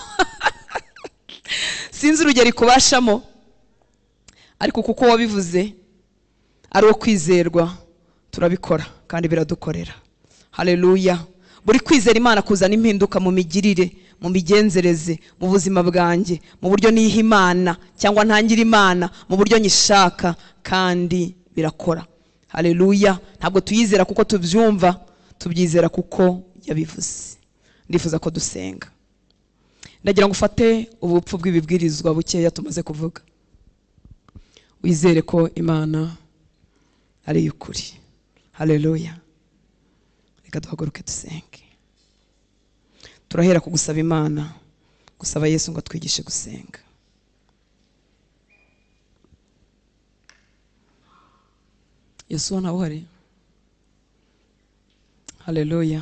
Sinzi urugero ikubashamo, ariko kuko wabivuze ari uwo kwizerwa turabikora kandi biradukorera. Haleluya. Buri kwizera Imana kuzana impinduka mu migirire, mu migenzereze, mu buzima bwanjye, mu buryo niha Imana cyangwa ntangira Imana, mu buryo nyishaka, kandi birakora. Haleluya. Ntabwo tuyizera kuko tubyumva, tubyizera kuko yabivuze. Ndifuza ko dusenga. Ndagira ngo ufate ubupfu bw'ibibwirizwa bukeya tumaze kuvuga, wizere ko Imana ari ukuri. Haleluya. Reka duhaguruke dusenge. Turahera ku gusaba Imana, gusaba Yesu ngo atwigishe gusenga. Yesu ntawe uhari. Haleluya.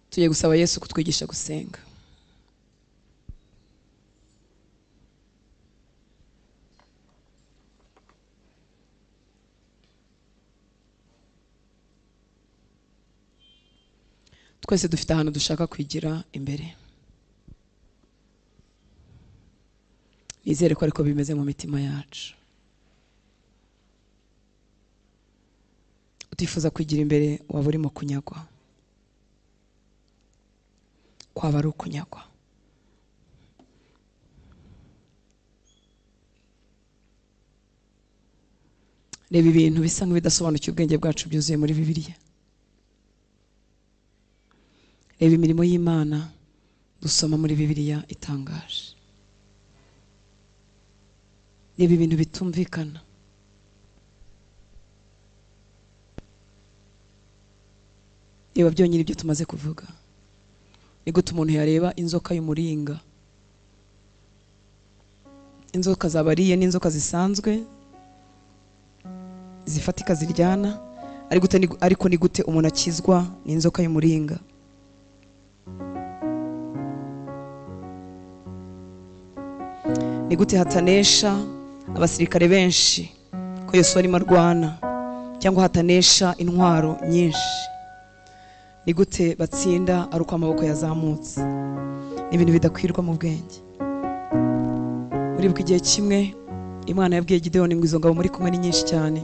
Tugiye gusaba Yesu kutwigisha gusenga. Twese dufite ahantu dushaka kwigira imbere. Nizere ko ariko bimeze mu mitima yacu. Utifuza kwigira imbere waba urimo kunyagwa, kwaba ari ukunyagwa. Reba ibintu bisa nk'ibidasobanukiwe ubwenge bwacu byuzuye muri Bibiliya. Reba imirimo y'Imana dusoma muri Bibiliya itangaje. Reba ibintu bitumvikana. Reba byonyine ibyo tumaze kuvuga. Ni gute umuntu yareba inzoka y'umuringa, inzoka zabariye n'inzoka zisanzwe zifatika ziryana, ariko ni gute umuntu akizwa n'inzoka y'umuringa? Ni gute hatanesha abasirikare benshi ko Yesu arimo arwana, cyangwa hatanesha intwaro nyinshi? Ni gute batsinda ari uko amaboko yazamutse? Ni ibintu bidakwirwa mu bwenge. Uribuka igihe kimwe Imana yabwiye Gideyoni ngo izo ngabo muri kumwe ni nyinshi cyane,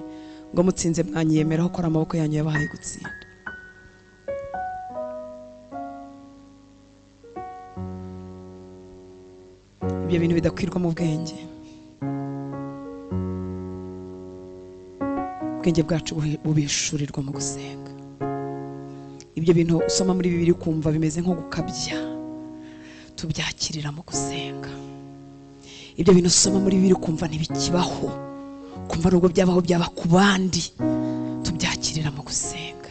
ngo mutsinze mwanyiyemeraho ko ari amaboko yanyu yabahaye gutsinda. Ibyo bintu bidakwirwa mu bwenge. Ubwenge bwacu bubishurirwa mu gusenga. Ibyo bintu usoma muri Bibiliya ukumva bimeze nko gukabya, tubyakirira mu gusenga. Ibyo bintu usoma muri Bibiliya ukumva ntibikibaho, kumva nubwo byabaho byaba ku bandi, tubyakirira mu gusenga.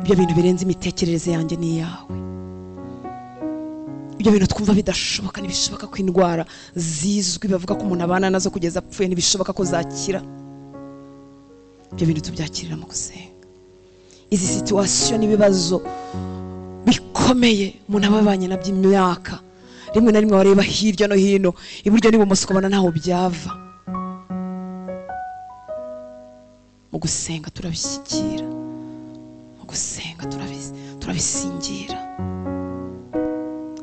Ibyo bintu birenze imitekerereze yanjye n'iyawe, ibyo bintu twumva bidashoboka, ntibishoboka ko indwara zizwi bavuga ko umuntu abana nazo kugeza apfuye, ntibishoboka ko zakira, ibyo bintu tubyakirira mu gusenga. Izi situation n'ibibazo bikomeye umuntu aba abanye nabyo imyaka, rimwe na rimwe wareba hirya no hino, iburyo n'ibumoso, ukabona ntaho byava. Mu gusenga turabishyikira, mu gusenga turabisingira.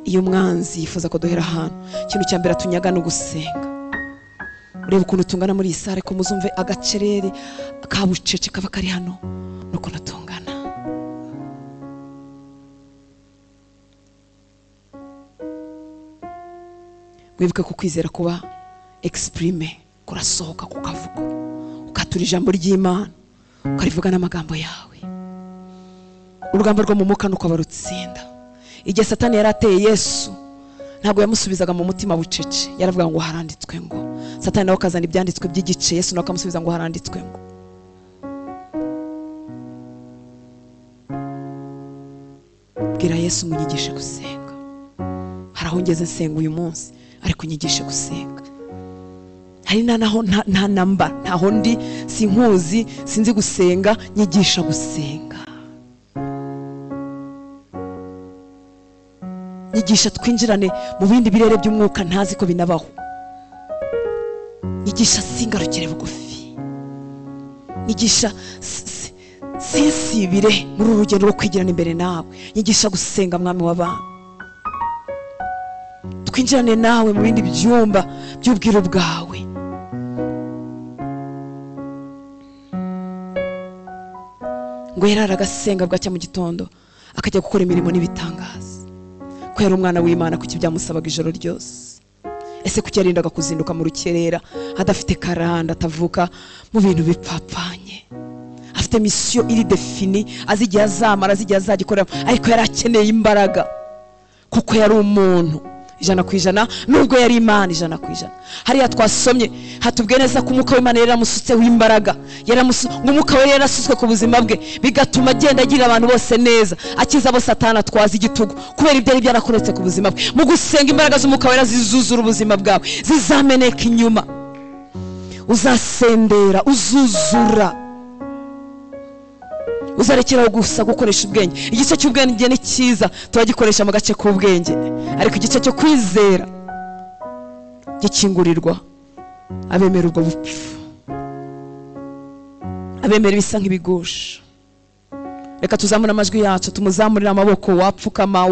Iyo umwanzi yifuza ko duhera ahantu, ikintu cya mbere atunyaga ni ugusenga. Ureba ukuntu tungana muri iyi sare, ko muzumve agacerere ka bucece kaba kari hano n'ukuntu tungana. Mwibuke ko kwizera kuba exprime, kurasohoka kukavuga, ukatura ijambo ry'Imana, ukarivuga n'amagambo yawe. Urugamba rwo mu mwuka nuko barutsinda. Igihe Satani yari ateye Yesu, ntabwo yamusubizaga mu mutima bucece, yaravuga ngo haranditswe ngo. Satani nawe akazana ibyanditswe by'igice, Yesu nawe akamusubiza ngo haranditswe ngo. Bwira Yesu ngo unyigishe gusenga. Hari aho ngeze nsenga uyu munsi, ariko unyigishe gusenga. Hari naho nta namba, ntaho ndi, sinkuzi, sinzi gusenga, nyigisha gusenga. Nyigisha twinjirane mu bindi birere by'umwuka ntazi ko binabaho. Nyigisha singarukire bugufi. Nyigisha sinsibire muri uru rugendo rwo kwigirana imbere nawe. Nyigisha gusenga mwami w'abantu. Twinjirane nawe mu bindi byumba by'ubwiru bwawe. Ngo yarara agasenga bwacya mu gitondo, akajya gukora imirimo n'ibitangaza. Ko yari umwana w'Imana, kuki byamusabaga ijoro ryose? Ese kuki yarindaga kuzinduka mu rukerera, adafite karanda, atavuka mu bintu bipapanye, afite misiyo iri defini, azi igihe azamara, azi igihe azagikorera, ariko yari akeneye imbaraga kuko yari umuntu 100% nubwo yari Imana 100%. Hariya twasomye hatubwiye neza ko umwuka w'Imana yari yaramusutseho imbaraga, ngo umwuka we yarasutswe ku buzima bwe, bigatuma agenda agira abantu bose neza, akiza abo Satani atwaza igitugu kubera ibyo yari byarakoretse ku buzima bwe. Mu gusenga imbaraga z'umwuka wera zizuzura ubuzima bwawe, zizameneka inyuma, uzasendera, uzuzura, uzarekeraho gusa gukoresha ubwenge. Igice cy'ubwenge ni cyiza, turagikoresha mu gace k'ubwenge, ariko igice cyo kwizera gikingurirwa abemera ubwo bupfu, abemera ibisa nk'ibigusha. Reka tuzamure amajwi yacu, tumuzamurire amaboko. Wapfukama,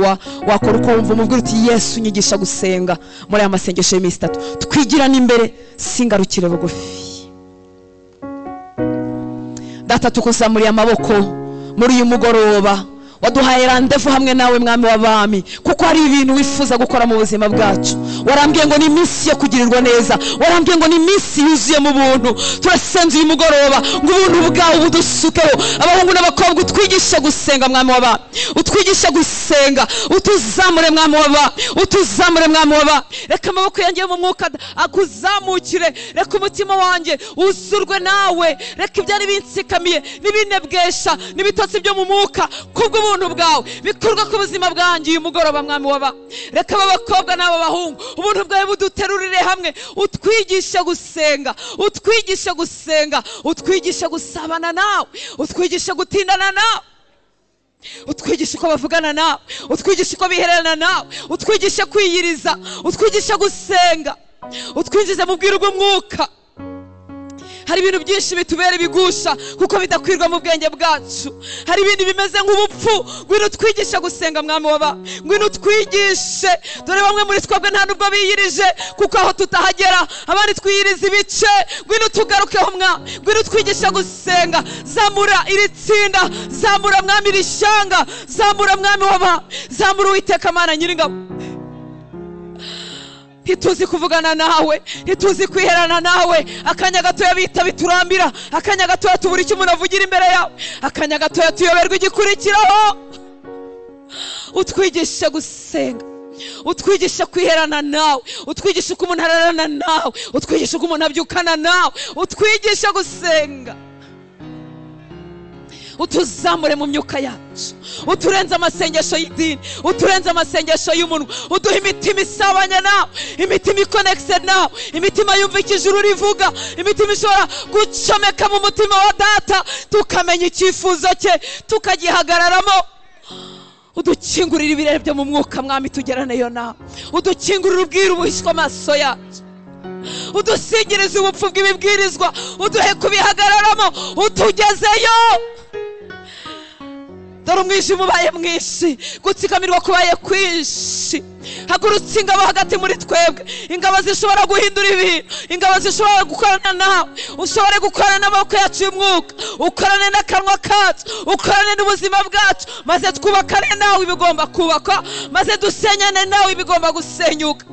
wakora uko wumva, umubwira uti Yesu unyigisha gusenga muri aya masengesho y'iminsi itatu. Twigirane imbere, singarukire bugufi. Data, tukuzamuriye amaboko muri uyu mugoroba, waduhaye randevu hamwe nawe mwami w'abami, kuko hari ibintu wifuza gukora mu buzima bwacu. Warambwiye ngo ni iminsi yo kugirirwa neza, warambwiye ngo ni iminsi yuzuye mu buntu. Turasenze uyu mugoroba ngo ubuntu bwawe budusukeho, abahungu n'abakobwa utwigishe gusenga mwami w'abami, utwigishe gusenga, utuzamure mwami w'abami, utuzamure mwami w'abami. Reka amaboko yanjye yo mu mwuka akuzamukire, reka umutima wanjye uzurwe nawe, reka ibyari binsikamiye n'ibinebwesha n'ibitotsi byo mu mwuka kubwo ubuntu bwawe bikorwa ku buzima bwanjye uyu mugoroba mwami w'abami. Reka aba bakobwa n'aba bahungu ubuntu bwawe buduterurire hamwe, utwigishe gusenga, utwigishe gusenga, utwigishe gusabana nawe, utwigishe gutindana nawe, utwigishe uko bavugana nawe, utwigishe uko bihererana nawe, utwigishe kwiyiriza, utwigishe gusenga, utwinjize mu bwiru bw'umwuka. Hari ibintu byinshi bitubera ibigusha kuko bidakwirwa mu bwenge bwacu. Hari ibindi bimeze nk'ubupfu. Ngwino utwigishe gusenga mwami w'abami, ngwino utwigishe. Dore bamwe muri twebwe nta nubwo biyirije kuko aho tutahagera, abandi twiyiriza ibice. Ngwino tugarukeho mwami, ngwino utwigishe gusenga. Zamura iri tsinda, zamura mwami iri shyanga, zamura mwami w'abami, zamura Uwiteka Mana Nyiringabo. Ntituzi kuvugana nawe, ntituzi kwiherana nawe. Akanya gatoya bita biturambira, akanya gatoya tubura icyo umuntu avugira imbere yawe, akanya gatoya tuyoberwa igikurikiraho. Utwigishe gusenga, utwigishe kwiherana nawe, utwigishe uko umuntu ararana nawe, utwigishe uko umuntu abyukana nawe, utwigishe gusenga. Utuzamure mu myuka yacu, uturenze amasengesho y'idini, uturenze amasengesho y'umunwa, uduhe imitima isabanya nawe, imitima ikonekise nawe, imitima yumva icyo ijuru rivuga, imitima ishobora gucomeka mu mutima wa data, tukamenya icyifuzo cye tukagihagararamo. Udukingurire ibirere byo mu mwuka mwami, tugeraneyo nawe. Udukingurire ubwiru buhishwe amaso yacu, udusingirize ubupfu bw'ibibwirizwa, uduhe kubihagararamo, utugezeyo. Dore umwijima ubaye mwinshi, gutsikamirwa kubaye kwinshi. Hagurutse ingabo hagati muri twebwe, ingabo zishobora guhindura ibintu, ingabo zishobora gukorana nawe. Ushobore gukorana n'amaboko yacu y'umwuka, ukorane n'akanwa kacu, ukorane n'ubuzima bwacu, maze twubakane nawe ibigomba kubakwa, maze dusenyane nawe ibigomba gusenyuka.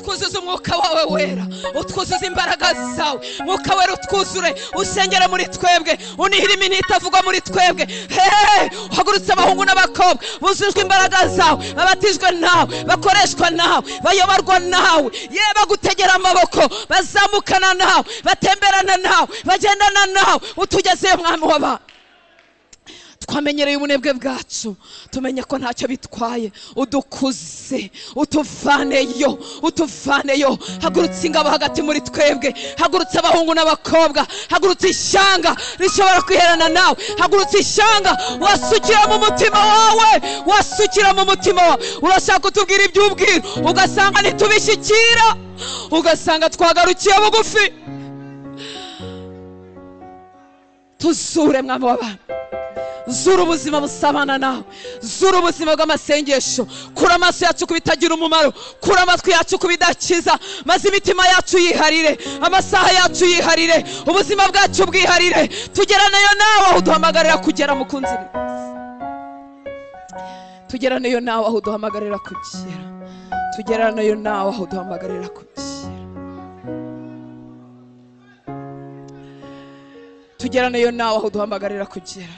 Twuzuze umwuka wawe wera, utwuzuze imbaraga zawe. Mwuka wera utwuzure, usengere muri twebwe, unihire iminwa itavugwa muri twebwe. Uhagurutse abahungu n'abakobwa buzujwe imbaraga zawe, babatijwe nawe, bakoreshwa nawe, bayoborwa nawe, ye bagutegera amaboko, bazamukana nawe, batemberana nawe, bagendana nawe, utugezeyo mwami w'abantu. Twamenyereye ubunebwe bwacu, tumenye ko ntacyo bitwaye. Udukuze, utuvaneyo, utuvaneyo. Hagurutse ingabo hagati muri twebwe, hagurutse abahungu n'abakobwa, hagurutse ishyanga rishobora kwiherana nawe, hagurutse ishyanga wasukira mu mutima wawe, wasukira mu mutima wawe. Urashaka kutubwira iby'ubwiru, ugasanga ntitubishyikira, ugasanga twagarukiye bugufi. Tuzure mwami w'abantu, zura ubuzima busabana nawe, zura ubuzima bw'amasengesho. Kura amaso yacu ku bitagira umumaro, kura amatwi yacu ku bidakiza, maze imitima yacu yiharire, amasaha yacu yiharire, ubuzima bwacu bwiharire. Tugeraneyo nawe aho uduhamagarira kugera, mukunzi. Tugeraneyo nawe aho uduhamagarira kugera, tugeraneyo nawe aho uduhamagarira kugera, tugeraneyo nawe aho uduhamagarira kugera,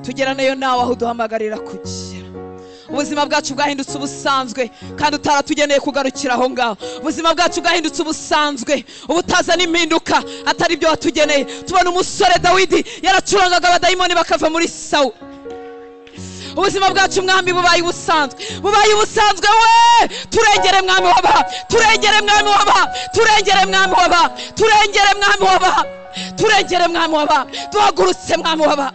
tugeraneyo nawe aho uduhamagarira kugera. Ubuzima bwacu bwahindutse ubusanzwe, kandi utaratugeneye kugarukira aho ngaho. Ubuzima bwacu bwahindutse ubusanzwe, ubutazana impinduka atari byo watugeneye. Tubona umusore Dawidi yaracurangaga abadayimoni bakava muri Sawuli. Ubuzima bwacu mwami bubaye ubusanzwe, bubaye ubusanzwe we. Turengere mwami w'aba, turengere mwami w'aba, turengere mwami w'aba, turengere mwami w'aba, turengere mwami w'aba. Duhagurutse mwami w'aba.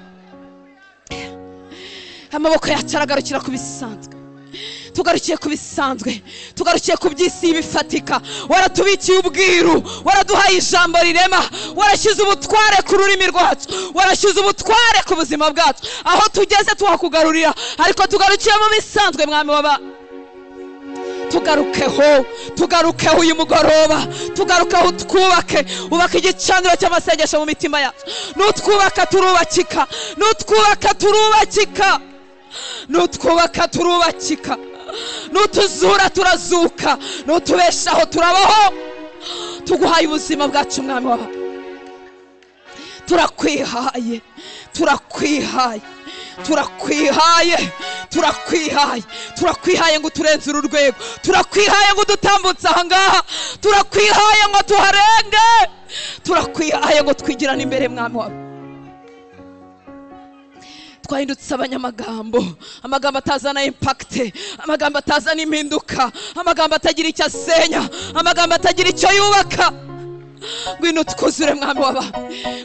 Amaboko yacu aragarukira ku bisanzwe, tugarukiye ku bisanzwe, tugarukiye ku by'isi bifatika. Waratubikiye ubwiru, waraduhaye ijambo rirema, warashyize ubutware ku rurimi rwacu, warashyize ubutware ku buzima bwacu. Aho tugeze tuhakugarurira, ariko tugarukiye mu bisanzwe mwami w'aba. Tugarukeho, tugarukeho uyu mugoroba, tugarukeho twubake, ubake igicaniro cy'amasengesho mu mitima yacu. Nutwubaka turubakika, nutwubaka turubakika, nutwubaka turubakika, nutuzura turazuka, nutubeshaho turabaho. Tuguhaye ubuzima bwacu mwami w'abantu. Turakwihaye, turakwihaye, turakwihaye, turakwihaye, turakwihaye ngo uturenze uru rwego, turakwihaye ngo udutambutse aha ngaha, turakwihaye ngo tuharenge, turakwihaye ngo twigirane imbere mwami wawe. Twahindutse abanyamagambo, amagambo atazana impact, amagambo atazana impinduka, amagambo atagira icyo asenya, amagambo atagira icyo yubaka. Ngwino twuzure mwami w'abami,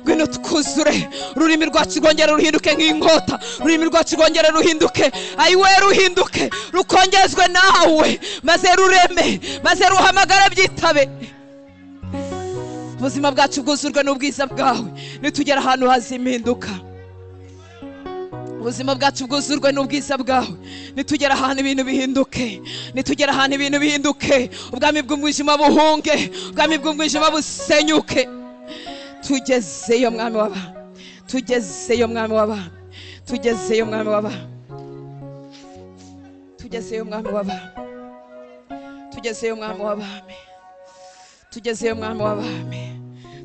ngwino twuzure. Ururimi rwacu rwongere ruhinduke nk'inkota, ururimi rwacu rwongere ruhinduke, ayiwe ruhinduke, rukongezwe nawe, maze rureme, maze ruhamagare byitabe. Ubuzima bwacu bwuzurwe n'ubwiza bwawe nitugera ahantu hazimpinduka. Ubuzima bwacu bwuzurwe n'ubwiza bwawe nitugera ahantu ibintu bihinduke, nitugera ahantu ibintu bihinduke, ubwami bw'umwijima buhunge, ubwami bw'umwijima busenyuke. Tugezeyo mwami w'abami, tugezeyo mwami w'abami, tugezeyo mwami w'abami, tugezeyo mwami w'abami, tugezeyo mwami w'abami, tugezeyo mwami w'abami,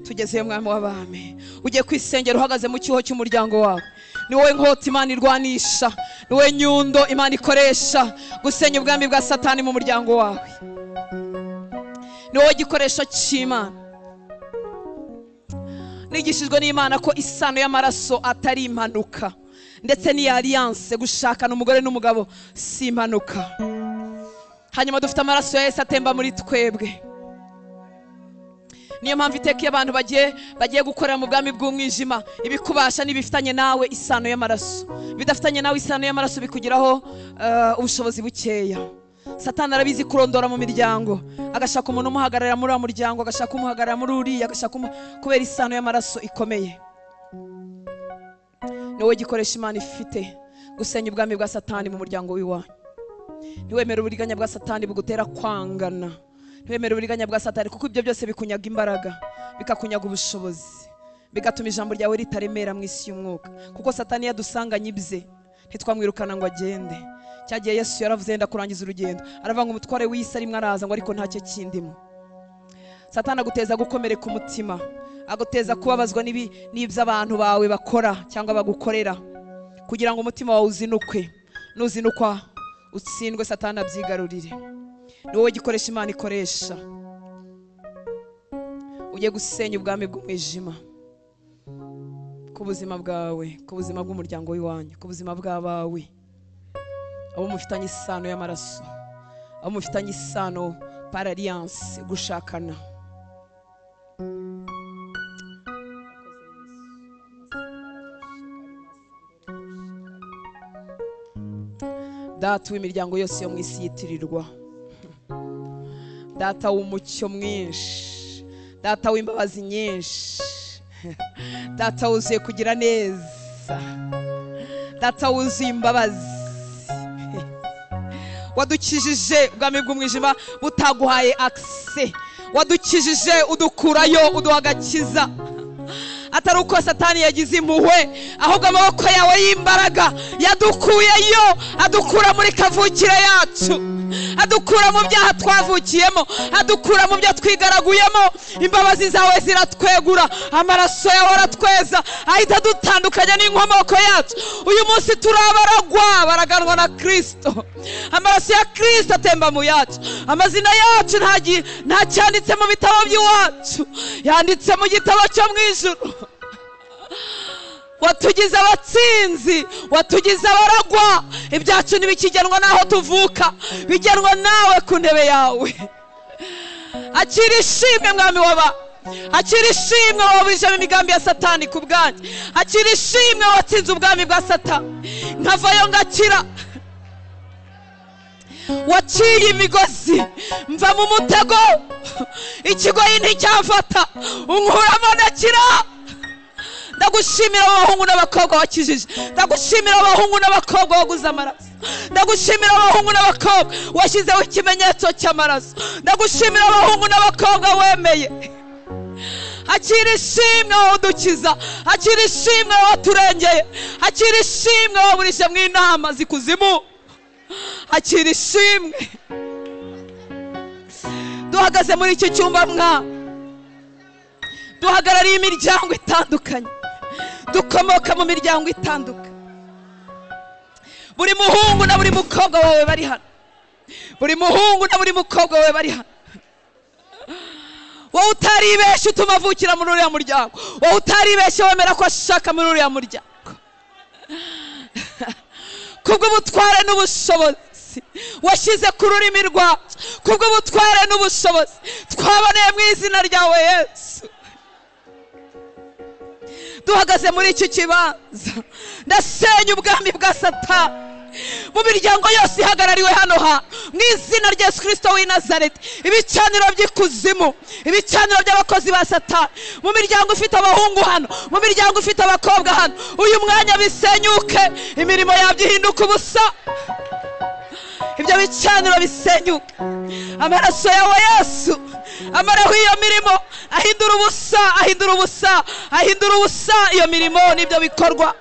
tugezeyo mwami w'abami. Ugiye kwisengera uhagaze mu cyuho cy'umuryango wawe, ni wowe nkota Imana irwanisha, ni wowe nyundo Imana ikoresha gusenya ubwami bwa Satani mu muryango wawe, ni wowe gikoresho cy'Imana. Nigishijwe n'Imana ko isano y'amaraso atari impanuka, ndetse n'iya alliance gushakana umugore n'umugabo si impanuka. Hanyuma dufite amaraso ya Yesu atemba muri twebwe. Niyo mpamvu iteka iyo abantu bagiye gukorera mu bwami bw'umwijima, ibikubasha n'ibifitanye nawe isano y'amaraso, bidafitanye nawe isano y'amaraso bikugiraho ubushobozi bukeya. Satani arabizi kurondora mu miryango, agashaka umuntu umuhagararira muri uwo muryango, agashaka umuhagararira muri uriya, agashaka kubera isano y'amaraso ikomeye. Ni wowe gikoresha Imana ifite gusenya ubwami bwa Satani mu muryango w'iwanyu. Ntiwemere uburiganya bwa Satani bugutera kwangana, ntiwemere uburiganya bwa Satani, kuko ibyo byose bikunyaga imbaraga, bikakunyaga ubushobozi, bigatuma ijambo ryawe ritaremera mu isi y'umwuka. Kuko Satani yadusanganye ibye, ntitwamwirukana ngo agende. Cyagiye Yesu yaravuze yenda kurangiza urugendo, aravuga ngo umutware w'isi arimo araza, ngo ariko ntacyo kindimo. Satani aguteza gukomereka umutima, aguteza kubabazwa n'ibyo abantu bawe bakora cyangwa bagukorera, kugira ngo umutima wawe uzinukwe. Nuzinukwa utsindwe, Satani abyigarurire. Ni wowe gikoresha Imana ikoresha. Ugiye gusenya ubwami bw'umwijima ku buzima bwawe, ku buzima bw'umuryango w'iwanyu, ku buzima bw'abawe, abo mufitanye isano y'amaraso, abo mufitanye isano par alliance gushakana. Data w'imiryango yose yo mu isi yitirirwa, Data w'umucyo mwinshi, Data w'imbabazi nyinshi, Data wuzuye kugira neza, Data wuzuye imbabazi, wadukijije ubwami bw'umwijima butaguhaye akse, wadukijije udukurayo, uduha agakiza. Atari uko Satani yagize impuhwe, ahubwo amaboko yawe y'imbaraga yadukuyeyo, adukura muri kavukire yacu, adukura mu byaha twavukiyemo, adukura mu byo twigaraguyemo. Imbabazi zawe ziratwegura, amaraso yawe aratweza, ahita adutandukanya n'inkomoko yacu. Uyu munsi turabaragwa, baraganwa na Kristo. Amaraso ya Kristo atemba mu yacu. Amazina yacu ntacyanditse mu bitabo by'iwacu, yanditse mu gitabo cyo mu ijuru. Watugize abatsinzi, watugize abaragwa. Ibyacu ntibikigenwa n'aho tuvuka, bigenwa nawe ku ntebe yawe. Akira ishimwe mwami w'aba, akira ishimwe wabujije imigambi ya Satani ku bwanjye, akira ishimwe watsinze ubwami bwa Satani, nkavayo ngakira. Waciye imigozi mva mu mutego, ikigoyi nticyamfata, unkuramo ndakira. Ndagushimira abahungu n'abakobwa wakijije, ndagushimira abahungu n'abakobwa waguze amaraso, ndagushimira abahungu n'abakobwa washyizeho ikimenyetso cy'amaraso, ndagushimira abahungu n'abakobwa wemeye. Akira ishimwe wowe udukiza, akira ishimwe wowe waturengeye, akira ishimwe wowe burije mu inama zikuzimu, akira ishimwe. Duhagaze muri iki cyumba mwa, duhagarariye imiryango itandukanye, dukomoka mu miryango itandukanye. Buri muhungu na buri mukobwa wawe bari hano, buri muhungu na buri mukobwa wawe bari hano. Wowe utaribeshye utuma avukira muri uriya muryango, wowe utaribeshye wemera ko ashaka muri uriya muryango, kubw'ubutware n'ubushobozi washyize ku rurimi rwacu, kubw'ubutware n'ubushobozi twaboneye mu izina ryawe Yesu. Duhagaze muri iki kibanza, ndasenya ubwami bwa Satani mu miryango yose ihagarariwe hano ha mu izina rya Yesu Kristo w'i Nazareti. Ibicaniro by'ikuzimu, ibicaniro by'abakozi ba Satani mu miryango ifite abahungu hano, mu miryango ifite abakobwa hano, uyu mwanya bisenyuke, imirimo yabyo ihinduka ubusa. Ibyo bicaniro bisenyuke, amaraso yawe Yesu amaraho iyo mirimo, ahindura ubusa, ahindura ubusa, ahindura ubusa iyo mirimo n'ibyo bikorwa.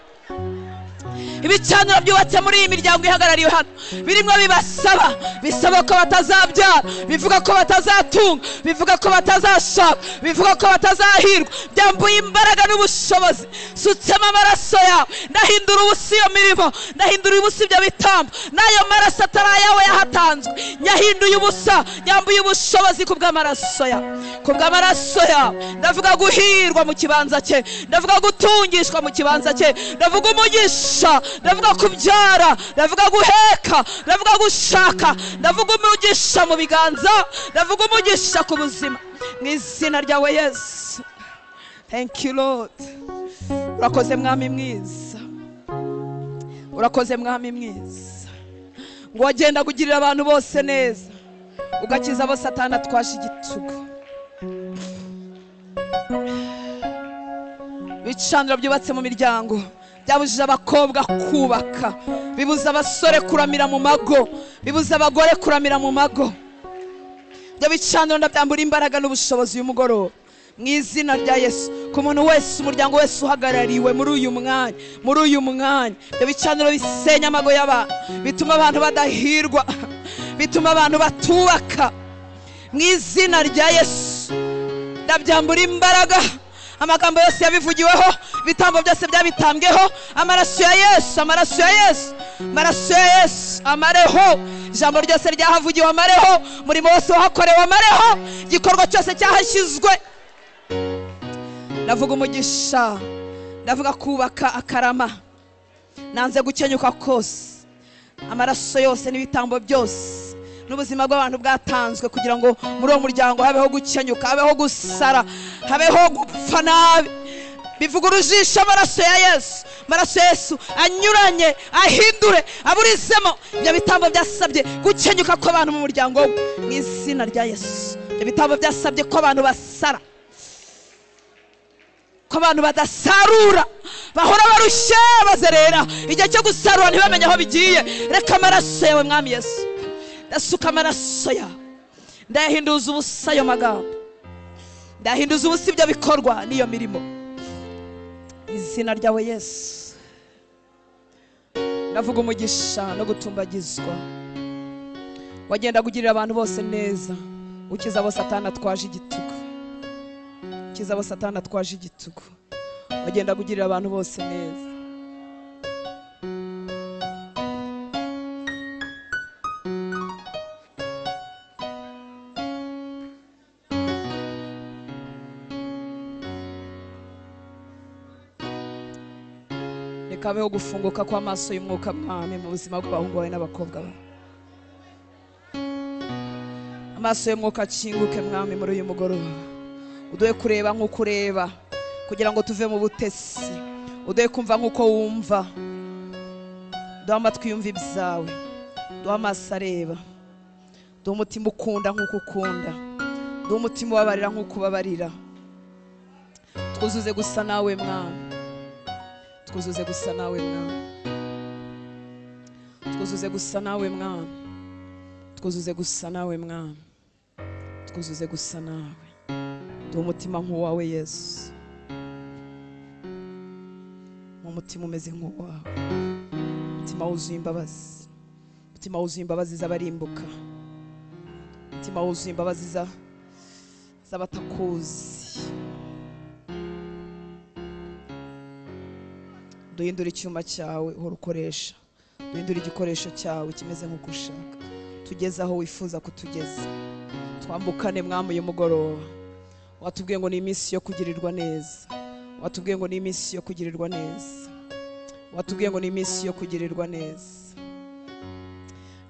Ibicaniro byubatse muri iyi miryango ihagarariwe hano birimo bibasaba, bisaba ko batazabyara, bivuga ko batazatunga, bivuga ko batazashaka, bivuga ko batazahirwa. Byambuye imbaraga n'ubushobozi, sutsemo amaraso yawe, ndahindura ubusa iyo mirimo, ndahindura ubusa ibyo bitambo, n'ayo maraso atari ayawe yahatanzwe, nyahinduye ubusa, nyambuye ubushobozi kubw'amaraso yawe, kubw'amaraso yawe. Ndavuga guhirwa mu kibanza cye, ndavuga gutungishwa mu kibanza cye, ndavuga umugisha, ndavuga kubyara, ndavuga guheka, ndavuga gushaka, ndavuga umugisha mu biganza, ndavuga umugisha ku buzima mu izina ryawe Yesu. Thank you Lord. Urakoze Mwami mwiza, urakoze Mwami mwiza, ngo wagenda kugirira abantu bose neza, ugakiza abo Satani atwaje igitugu. Ibicaniro byubatse mu miryango byabujije abakobwa kubaka, bibuza abasore kuramira mu mago, bibuza abagore kuramira mu mago. Ibyo bicaniro ndabyambura imbaraga n'ubushobozi uyu mugoroba mu izina rya Yesu. Ku muntu wese, umuryango wese uhagarariwe muri uyu mwanya, muri uyu mwanya, ibyo bicaniro bisenya amago y'abantu, bituma abantu badahirwa, bituma abantu batubaka. Mu izina rya Yesu ndabyambura imbaraga. Amagambo yose yabivugiweho, ibitambo byose byabitambweho, amaraso ya Yesu, amaraso ya Yesu, amaraso ya Yesu amareho. Ijambo ryose ryahavugiwe amareho, umurimo wose wahakorewe amareho, igikorwa cyose cyahashyizwe. Ndavuga umugisha, ndavuga kubaka akarama, nanze gukenyuka kose. Amaraso yose n'ibitambo byose n'ubuzima bw'abantu bwatanzwe kugira ngo muri uwo muryango habeho gukenyuka, habeho gusara, habeho gupfa nabi. Bivuga urujisho amaraso ya Yesu, amaraso ya Yesu anyuranye, ahindure, aburizemo ibyo bitambo byasabye gukenyuka kw'abantu mu muryango we mu izina rya Yesu. Ibyo bitambo byasabye ko abantu basara, ko abantu badasarura, bahora barushye bazerera, igihe cyo gusarura ntibamenye aho bigiye. Reka amaraso yawe Mwami Yesu, ndasuka amaraso yawe, ndayahinduza ubusa ayo magambo, ndayahinduza ubusa ibyo bikorwa n'iyo mirimo, izina ryawe Yesu. Ndavuga umugisha no gutumbagizwa. Wagenda kugirira abantu bose neza, ukiza abo Satani atwaje igitugu, ukiza abo Satani atwaje igitugu. Wagenda kugirira abantu bose neza. Reka habeho gufunguka kw'amaso y'umwuka Mwami mu buzima bw'abahungu bawe n'abakobwa bawe. Amaso y'umwuka akinguke Mwami muri uyu mugoroba, uduhe kureba nk'uko ureba kugira ngo tuve mu butesi, uduhe kumva nk'uko wumva, duhe amatwi yumva ibyawe, duhe amaso areba, duhe umutima ukunda nk'uko ukunda, duhe umutima ubabarira nk'uko ubabarira. Twuzuze gusa nawe Mwami, twuzuze gusa nawe Mwami, twuzuze gusa nawe Mwami, twuzuze gusa nawe Mwami, twuzuze gusa nawe. Duhe umutima nk'uwawe Yesu, umutima umeze nk'uwawe, umutima wuzuye imbabazi, umutima wuzuye imbabazi z'abarimbuka, umutima wuzuye imbabazi z'abatakuzi. Duhindure icyuma cyawe uhora ukoresha, duhindure igikoresho cyawe kimeze nk'uko ushaka, tugeze aho wifuza kutugeza. Twambukane Mwami uyu mugoroba. Watubwiye ngo ni iminsi yo kugirirwa neza, watubwiye ngo ni iminsi yo kugirirwa neza, watubwiye ngo ni iminsi yo kugirirwa neza.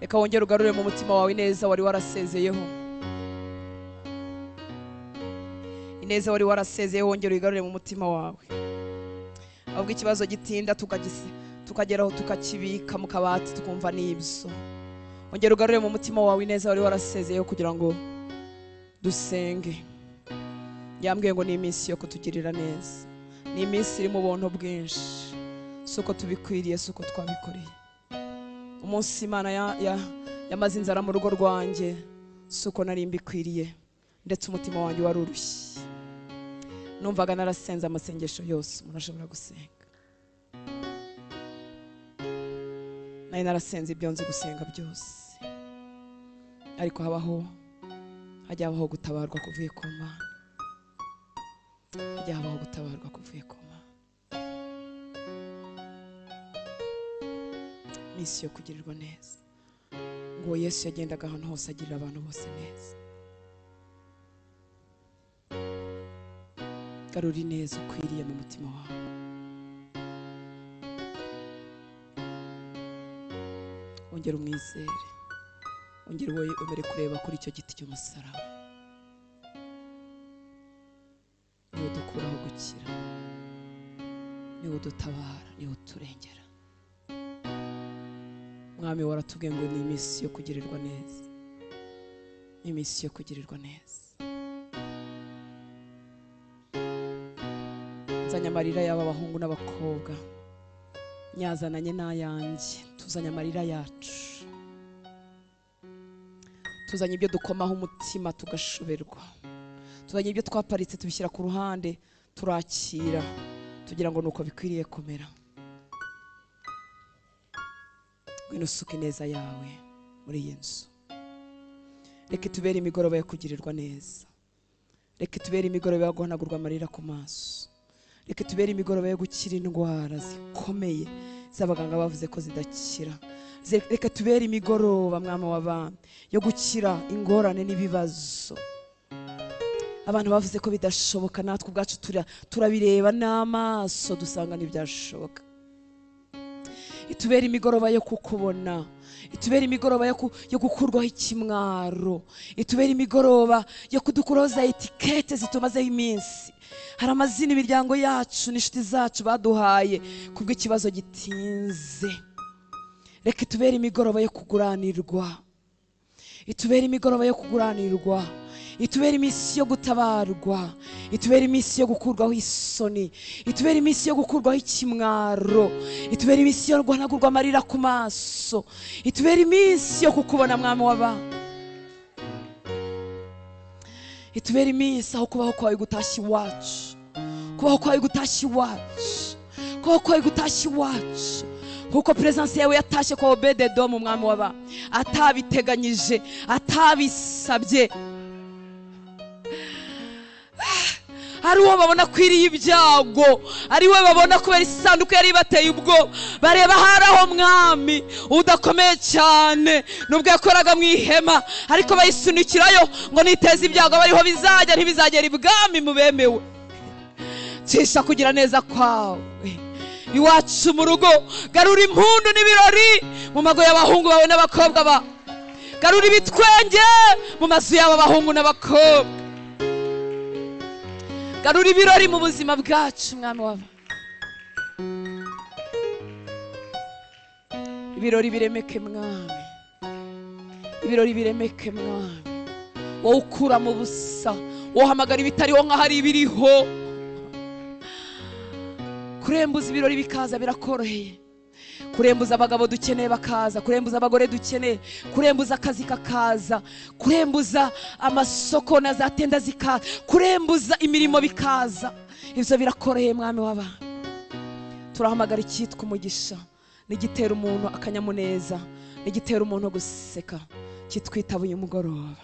Reka wongere ugarure mu mutima wawe ineza wari warasezeyeho, ineza wari warasezeyeho wongere uyigarure mu mutima wawe. Ahubwo ikibazo gitinda tukageraho tukakibika mu kabati tukumva n'ibyo. Ongera ugarure mu mutima wawe ineza wari warasezeyeho kugira ngo dusenge. Yambwiye ngo ni iminsi yo kutugirira neza, ni iminsi iri mu buntu bwinshi, si uko tubikwiriye, si uko twabikoreye. Umunsi Imana yamaze inzara mu rugo rwanjye, si uko nari mbikwiriye, ndetse umutima wanjye wari urushye. Numvaga narasenze amasengesho yose umuntu ashobora gusenga, nari narasenze ibyo nzi gusenga byose, ariko habaho hajya habaho gutabarwa kuvuye ku Mana, hajya habaho gutabarwa kuvuye ku Mana. Iminsi yo kugirirwa neza. Ngo Yesu yagendaga ahantu hose agirira abantu bose neza. Garura ineza ukwiriye mu mutima wawe. Ongera umwizere, ongera wemere kureba kuri icyo giti cy'umusaraba. Niwe dukuraho gukira, niwe udutabara, niwe uturengera. Mwami waratubwiye ngo ni iminsi yo kugirirwa neza, ni iminsi yo kugirirwa neza. Nzanye amarira y'aba bahungu n'abakobwa, nyazananye n'ayanjye. Tuzanye amarira yacu, tuzanye ibyo dukomaho umutima tugashoberwa, tuzanye ibyo twaparitse tubishyira ku ruhande turakira tugira ngo nuko bikwiriye komera. Ngwino usuke ineza yawe muri iyi nzu. Reka itubere imigoroba yo kugirirwa neza, reka itubere imigoroba yo guhanagurwa amarira ku maso, reka itubere imigoroba yo gukira indwara zikomeye z'abaganga bavuze ko zidakira. Reka tubere imigoroba mwami w'abami yo gukira ingorane n'ibibazo abantu bavuze ko bidashoboka, natwe ubwacu turabireba n'amaso dusanga ntibyashoboka. Itubere imigoroba yo kukubona, itubere imigoroba yo gukurwaho ikimwaro, itubere imigoroba yo kudukuraho za etikete zitumazeho iminsi. Hari amazina imiryango yacu n'inshuti zacu baduhaye kubw'ikibazo gitinze. Reka itubere imigoroba yo kuguranirwa, itubere imigoroba yo kuguranirwa, itubere iminsi yo gutabarwa, itubere iminsi yo gukurwaho isoni, itubere iminsi yo gukurwaho ikimwaro, itubere iminsi yo guhanagurwa amarira ku maso, itubere iminsi yo kukubona mwami w'abami. Itubere iminsi aho kubaho kwawe gutashye iwacu, kubaho kwawe gutashye iwacu, kubaho kwawe gutashye iwacu. Kuko presence yawe yatashye kwa Obededomu mwami w'abami, atabiteganyije, atabisabye. Ari uwo babona kwiriye ibyago, ari we babona kubera isanduku yari ibateye ubwo bareba hari aho mwami udakomeye cyane nubwo yakoraga mu ihema, ariko bayisunikirayo ngo niteze ibyago bariho bizajya ntibizagera ibwami mu bemewe. Cisha kugira neza kwawe iwacu mu rugo, garura impundu n'ibirori mu mago y'abahungu bawe n'abakobwa ba, garura ibitwenge mu mazu y'aba bahungu n'abakobwa, garura ibirori mu buzima bwacu mwami waba. Ibirori biremeke mwami, ibirori biremeke mwami. Wowe ukura mu busa, wohamagara ibitariho nk'ahari ibiriho. Kurembuza ibirori bikaza birakoroheye, kurembuza abagabo dukeneye bakaza, kurembuza abagore dukeneye, kurembuza akazi kakaza, kurembuza amasoko na za tenda zikaza, kurembuza imirimo bikaza. Ibyo birakoroheye mwami w'abami. Turahamagara icyitwa umugisha n'igitera umuntu akanyamuneza, n'igitera umuntu guseka, kitwitaba uyu mugoroba,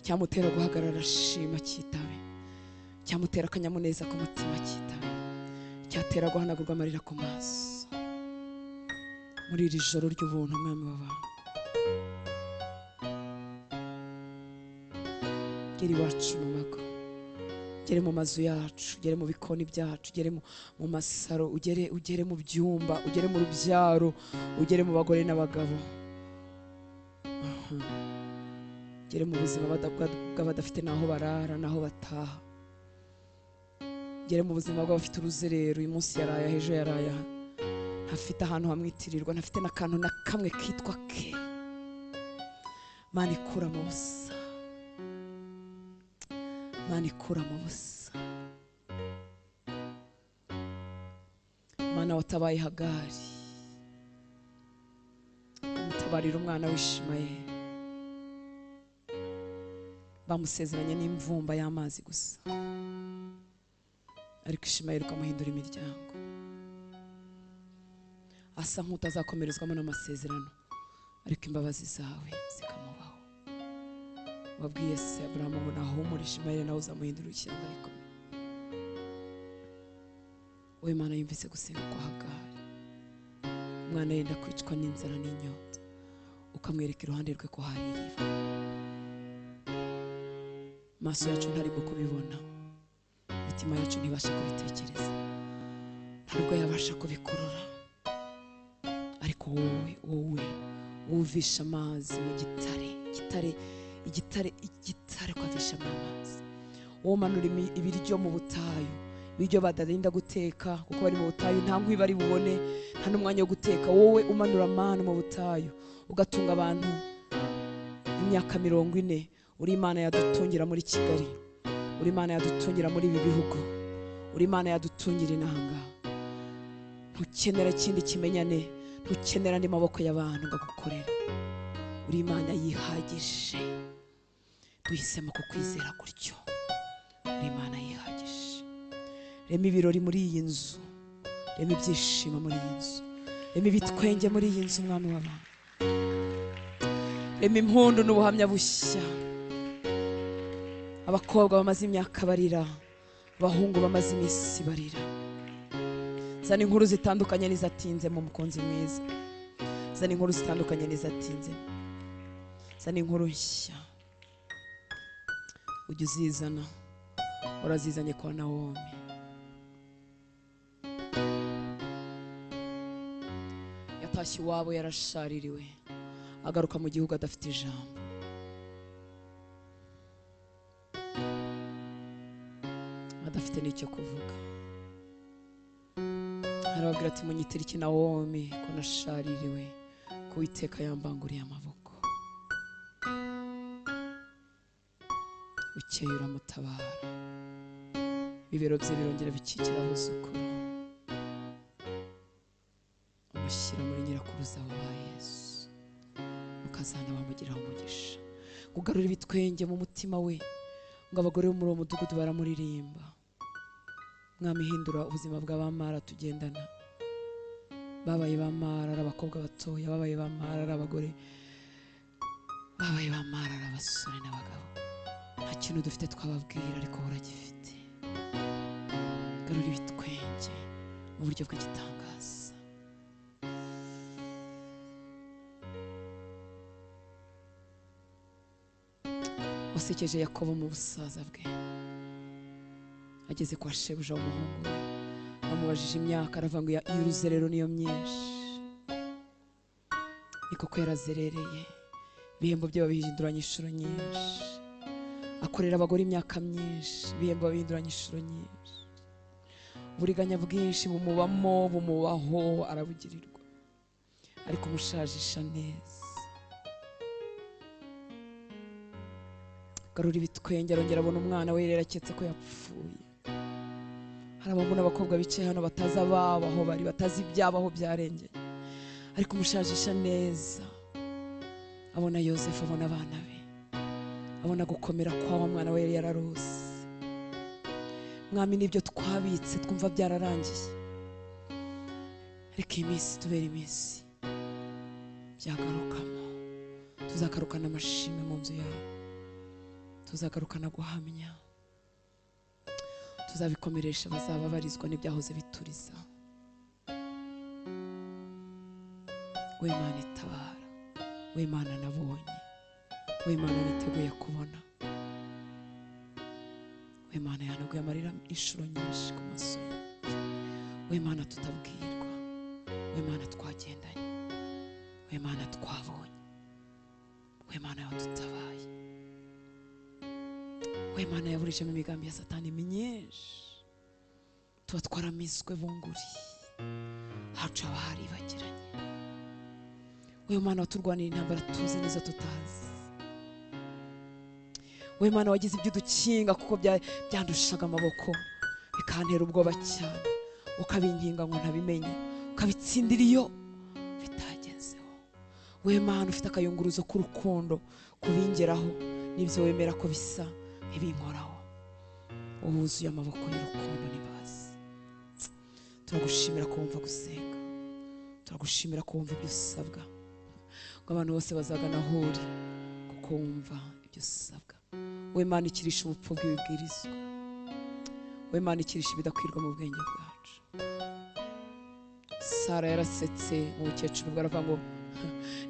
cyamutera guhagarara ashima cyitabe, cyamutera akanyamuneza ku mutima cyitabe, cyatera guhanagurwa amarira ku maso. Muri iri joro ry'ubuntu mwami w'abami, gera iwacu mu mago, ugere mu mazu yacu, ugere mu bikoni byacu, ugere mu masaro, ugere mu byumba, ugere mu rubyaro, ugere mu bagore n'abagabo, ugere mu buzima bw'abadafite n'aho barara n'aho bataha. Gere mu buzima bw'abafite uruzerero, uyu munsi yaraya, ejo yaraya, ntafite ahantu hamwitirirwa, ntafite n'akantu na kamwe kitwa ke. Mana ikura mu busa, Mana ikura mu busa. Mana watabaye Hagari, umutabarira umwana w'Ishimayeli, bamusezeranye n'imvumba y'amazi gusa, ariko Ishimayeli ukamuhindura imiryango. Asa nk'utazakomerezwamo n'amasezerano, ariko imbabazi zawe zikamubaho. Wabwiye se Aburahamu ngo nahumure Ishimayeli nawe uzamuhindura ishyanga rikomeye. Wowe Mana yumvise gusenga kwa Hagari, umwana yenda kwicwa n'inzara n'inyota, ukamwereka iruhande rwe ko hari iriba. Amaso yacu ntarimo kubibona, imitima yacu ntibasha kubitekereza, ntabwo yabasha kubikurura, ariko wowe wumvisha amazi mu gitare, igitare, igitare, igitare ukavisha amazi. Wowe umanura ibiryo mu butayu, ibiryo badarinda guteka kuko bari mu butayu, nta nkwi bari bubone, nta n'umwanya wo guteka. Wowe umanura amanu mu butayu ugatunga abantu imyaka 40. Uri Imana yadutungira muri Kigali, uri Imana yadutungira muri ibi bihugu, uri Imana yadutungira inanga. Ntukenera ikindi kimenyane, ntukenera andi maboko y'abantu ngo agukorere. Uri Imana yihagije, duhisemo kukwizera gutyo. Uri Imana yihagije. Rema ibirori muri iyi nzu, rema ibyishimo muri iyi nzu, rema ibitwenge muri iyi nzu, Mwami w'abantu. Rema impundu n'ubuhamya bushya. Abakobwa bamaze imyaka barira, abahungu bamaze iminsi barira. Zana inkuru zitandukanye n'izatinze mu mukunzi mwiza, zana inkuru zitandukanye n'izatinze, zana inkuru nshya. Ujye uzizana, urazizanye kwa Nawomi. Yatashye iwabo yarashaririwe, agaruka mu gihugu adafite ijambo. Adafite n'icyo kuvuga. Arababwira ati munyitire iki Nawomi ko nashaririwe, ko Uwiteka yambanguriye amaboko. Bukeye uramutabara, ibibero bye birongera bikikira abuzukuru, umushyira muri nyirakuruza wa Yesu, mukazana bamugiraho umugisha. Kugarura ibitwenge mu mutima we, ngo abagore bo muri uwo mudugudu baramuririmba. Mwami hindura ubuzima bw'abamara tugendana, babaye bamara ari abakobwa batoya, babaye bamara ari abagore, babaye bamara ari abasore n'abagabo. Nta kintu dufite twababwira, ariko uragifite. Garura ibitwenge mu buryo bw'igitangaza. Wasekeje Yakobo mu busaza bwe, ageze kwa shebuja w'umuhungu we, bamubajije imyaka, aravuga ngo y'uruzerero niyo myinshi. Ni koko yarazerereye, ibihembo bye babihinduranya inshuro nyinshi. Akorera abagore imyaka myinshi, ibihembo babihinduranya inshuro nyinshi. Uburiganya bwinshi bumubamo, bumubaho, arabugirirwa, ariko umushajisha neza. Garura ibitwenge, arongera abona umwana we yaraketse ko yapfuye. Hari abahungu n'abakobwa bicaye hano batazi ababo aho bari, batazi ibyabo aho byarengeye, ariko umushajisha neza. Abona Yosefu, abona abana be, abona gukomera kwa wa mwana we yari yararose. Mwami, n'ibyo twabitse twumva byararangiye, ariko iyi minsi tubera iminsi byagarukamo. Tuzagarukana amashimwe mu nzu yawe, tuzagarukana guhamya, tuzabikomeresha bazababarizwa n'ibyahoze bituriza. We Imana itabara, we Imana nabonye, we Imana niteguye kubona, we Imana yahanaguye amarira inshuro nyinshi ku maso yanjye, we Imana tutabwirwa, we Imana twagendanye, we Imana twabonye, we Imana yadutabaye, we Imana yaburijemo imigambi ya Satani myinshi. Tuba twaramizwe bunguri, hacu haba haribagiranye. Wowe Mana waturwanira intambara tuzi n'izo tutazi. Wowe Mana wagize ibyo udukinga kuko byandushaga amaboko, bikantera ubwoba cyane, ukabinkinga ngo ntabimenya, ukabitsindira iyo bitagezeho. Wowe Mana ufite akayunguruzo k'urukundo kubingeraho n'ibyo wemera ko bisa nk'ibinkoraho, wowe wuzuye amaboko y'urukundo n'imbabazi. Turagushimira ko wumva gusenga, turagushimira ko wumva ibyo usabwa, ngo abantu bose bazagana aho uri kuko wumva ibyo usabwa. Wowe Mana ikirisha ubupfu bw'ibibwirizwa, wowe Mana ikirisha ibidakwirwa mu bwenge bwacu. Sara yarasetse mu bukecuru bwe, aravuga ngo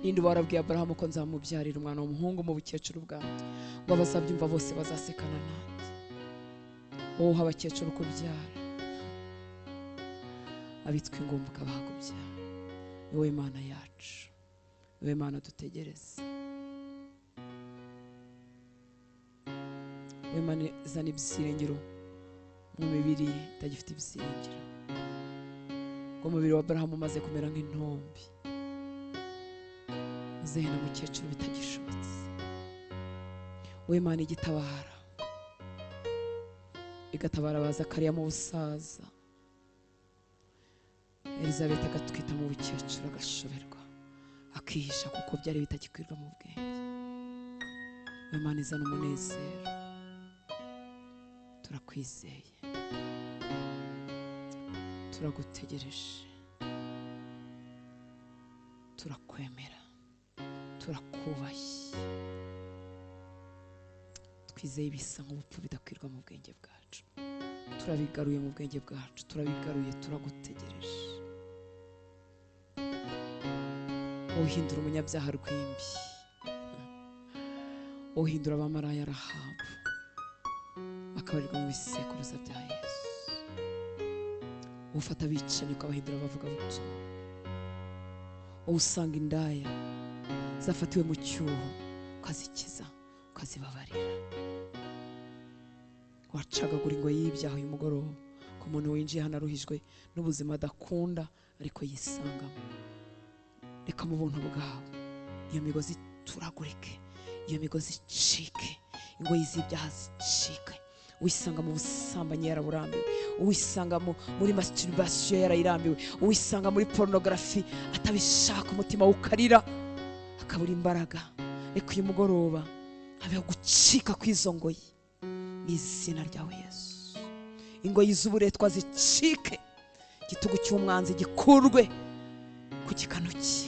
ninde uba warabwiye Aburahamu ko nzamubyarira umwana w'umuhungu mu bukecuru bwanjye, ngo abazabyumva bose bazasekana nanjye. Wowe uha abakecuru kubyara, abitwa ingumba ukabaha kubyara. Ni wowe Mana yacu, ni wowe Mana dutegereza. Wowe Mana izana ibyiringiro mu mibiri itagifite ibyiringiro. Ngo umubiri wa Aburahamu umaze kumera nk'intombi, muzehe na mukecuru bitagishobotse. Wowe Mana igitabara, igatabara ba Zakariya mu busaza, Elizabeth agatwita mu bukecuru agashoberwa, akihisha kuko byari bitagikwirwa mu bwenge. Wowe Mana izana umunezero, turakwizeye, turagutegereje, turakwemera, turakubashye. Twizeye ibisa nk'ubupfu bidakwirwa mu bwenge bwacu, turabigaruye mu bwenge bwacu, turabigaruye, turagutegereje. Uhindura umunyabyaha rwimbi, uhindura abamaraya Rahabu bakabarirwa mu bisekuruza bya Yesu, ufata abicanyi ukabahindura abavugabutumwa, usanga indaya zafatiwe mu cyuho ukazikiza, ukazibabarira. Wacagagura ingoyi y'ibyaha uyu mugoroba ku muntu winjiye hano aruhijwe n'ubuzima adakunda ariko yisangamo. Reka mu buntu bwawe iyo migozi ituragurike, iyo migozi icike, ingoyi z'ibyaha zicike. Uwisanga mu busambanyi yaraburambiwe, uwisanga muri masturbation yarayirambiwe, uwisanga muri pornography atabishaka, umutima ukarira akabura imbaraga. Reka uyu mugoroba habeho gucika kw'izo ngoyi mu izina ryawe Yesu. Ingoyi z'uburetwa zicike, igitugu cy'umwanzi gikurwe ku gikanu cye.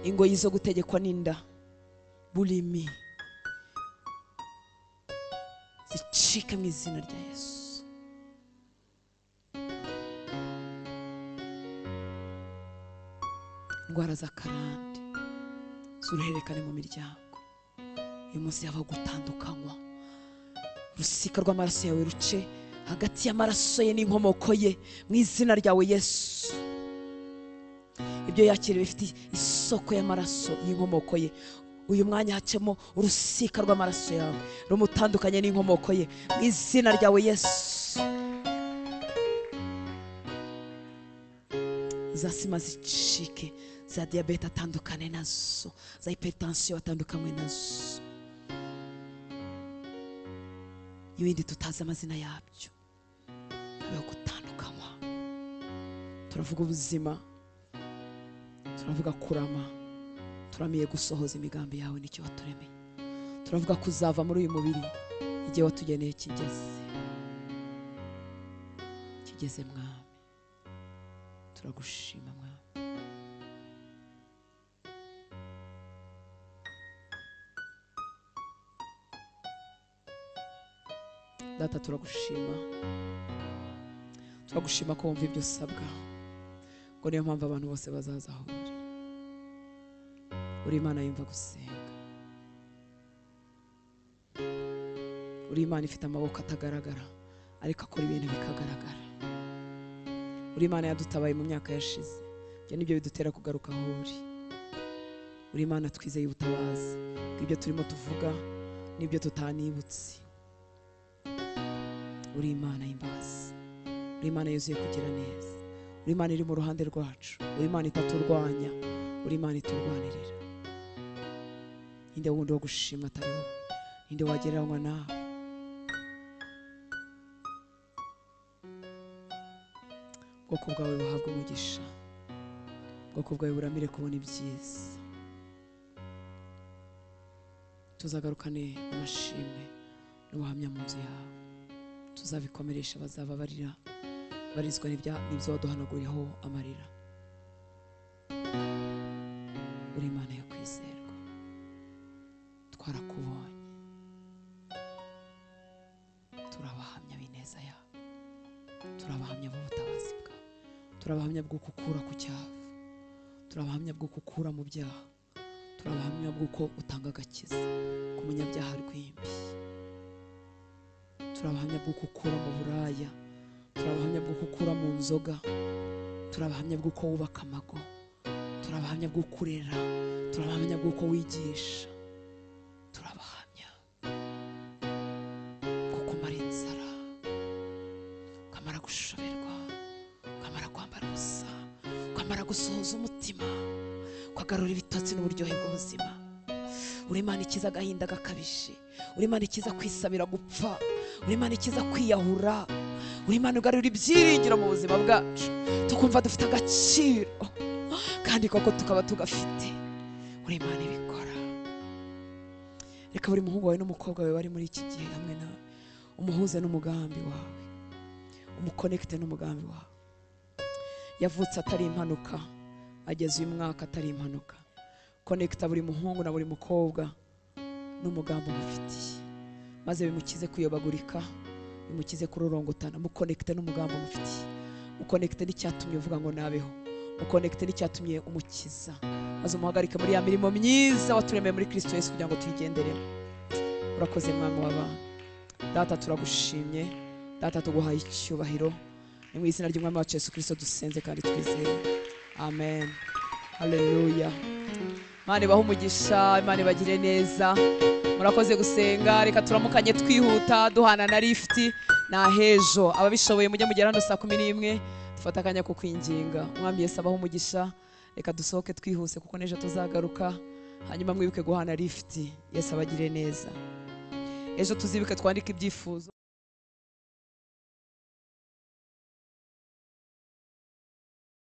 Ingoyi zo gutegekwa n'inda, bulimi, zicike mu izina rya Yesu. Indwara z'akarande z'uruhererekane mu miryango, uyu munsi habaho gutandukanywa. Urusika rw'amaraso yawe ruce hagati y'amaraso ye n'inkomoko ye mu izina ryawe Yesu. Ibyo yakiriye bifite isoko y'amaraso y'inkomoko ye, uyu mwanya hacemo urusika rw'amaraso yawe rumutandukanye n'inkomoko ye mu izina ryawe Yesu. Za sima zicike, za diyabete atandukane nazo, za hypertension atandukanywe nazo, ibindi tutazi amazina yabyo, habeho gutandukanywa. Turavuga ubuzima, turavuga kurama, turamiye gusohoza imigambi yawe n'icyo waturemeye. Turavuga kuzava muri uyu mubiri igihe watugeneye kigeze, kigeze Mwami. Turagushima Mwami. Data turagushima, turagushima ko wumva ibyo usabwa, ngo niyo mpamvu abantu bose bazaza aho uri. Uri Imana yumva gusenga, uri Imana ifite amaboko atagaragara ariko akora ibintu bikagaragara. Uri Imana yadutabaye mu myaka yashize, ibyo nibyo bidutera kugaruka aho uri. Uri Imana twizeye ubutabazi bw'ibyo turimo tuvuga n'ibyo tutanibutse. Uri Imana y'imbabazi, uri Imana yuzuye kugira neza, uri Imana iri mu ruhande rwacu, uri Imana itaturwanya, uri Imana iturwanirira. Ninde wundi wo gushimwa atari wowe? Ninde wagereranywa nawe? Ubwoko bwawe buhabwa umugisha, ubwoko bwawe buramire kubona ibyiza. Tuzagarukane amashimwe n'ubuhamya mu nzu yawe, tuzabikomeresha abazaba barira barizwa n'ibyo waduhanaguriyeho amarira. Uri Imana yo kwizerwa, twarakubonye, turabahamya b'ineza yawe, turabahamya b'ubutabazi bwawe, turabahamya bwo gukura ku cyavu, turabahamya bwo gukura mu byaha, turabahamya bw'uko utanga agakiza ku munyabyaha rwimbi, turabahamya bwo gukura mu buraya, turabahamya bwo gukura mu nzoga, turabahamya bw'uko wubaka amago, turabahamya bwo kurera, turabahamya bw'uko wigisha, turabahamya bwo kumara inzara, ukamara gushoberwa, ukamara kwambara ubusa, ukamara gusohoza umutima, ukagarura ibitotsi n'uburyohe bw'ubuzima. Uri Imana ikiza agahinda gakabije, uri Imana ikiza kwisabira gupfa, uri Imana ikiza kwiyahura, uri Imana ugarura ibyiringiro mu buzima bwacu, tukumva dufite agaciro kandi koko tukaba tugafite. Uri Imana ibikora. Reka buri muhungu wawe n'umukobwa wawe bari muri iki gihe hamwe nawe, umuhuze n'umugambi wawe, umukonekite n'umugambi wawe. Yavutse atari impanuka, ageze uyu mwaka atari impanuka. Konekita buri muhungu na buri mukobwa n'umugambi umufitiye, maze bimukize kuyobagurika, bimukize kurorongotana. Mukonekite n'umugambi umufitiye, mukonekite n'icyatumye uvuga ngo nabeho, mukonekite n'icyatumye umukiza, maze umuhagarike muri ya mirimo myiza waturemeye muri Kristo Yesu kugira ngo tuyigenderemo. Urakoze Mwami w'abana. Data turagushimye, Data tuguhaye icyubahiro. Ni mu izina ry'Umwami wacu Yesu Kristo dusenze kandi twizeye, amen. Haleluya. Imana ibahe umugisha, Imana ibagire neza. Murakoze gusenga. Reka turamukanye twihuta duhana na lift na hejo. Ababishoboye mujye mugera hano saa 11 dufata akanya ko kwinginga. Umwami Yesu abahe umugisha. Reka dusohoke twihuse kuko n'ejo tuzagaruka. Hanyuma mwibuke guhana lift. Yesu abagire neza. Ejo tuzibuke twandike ibyifuzo.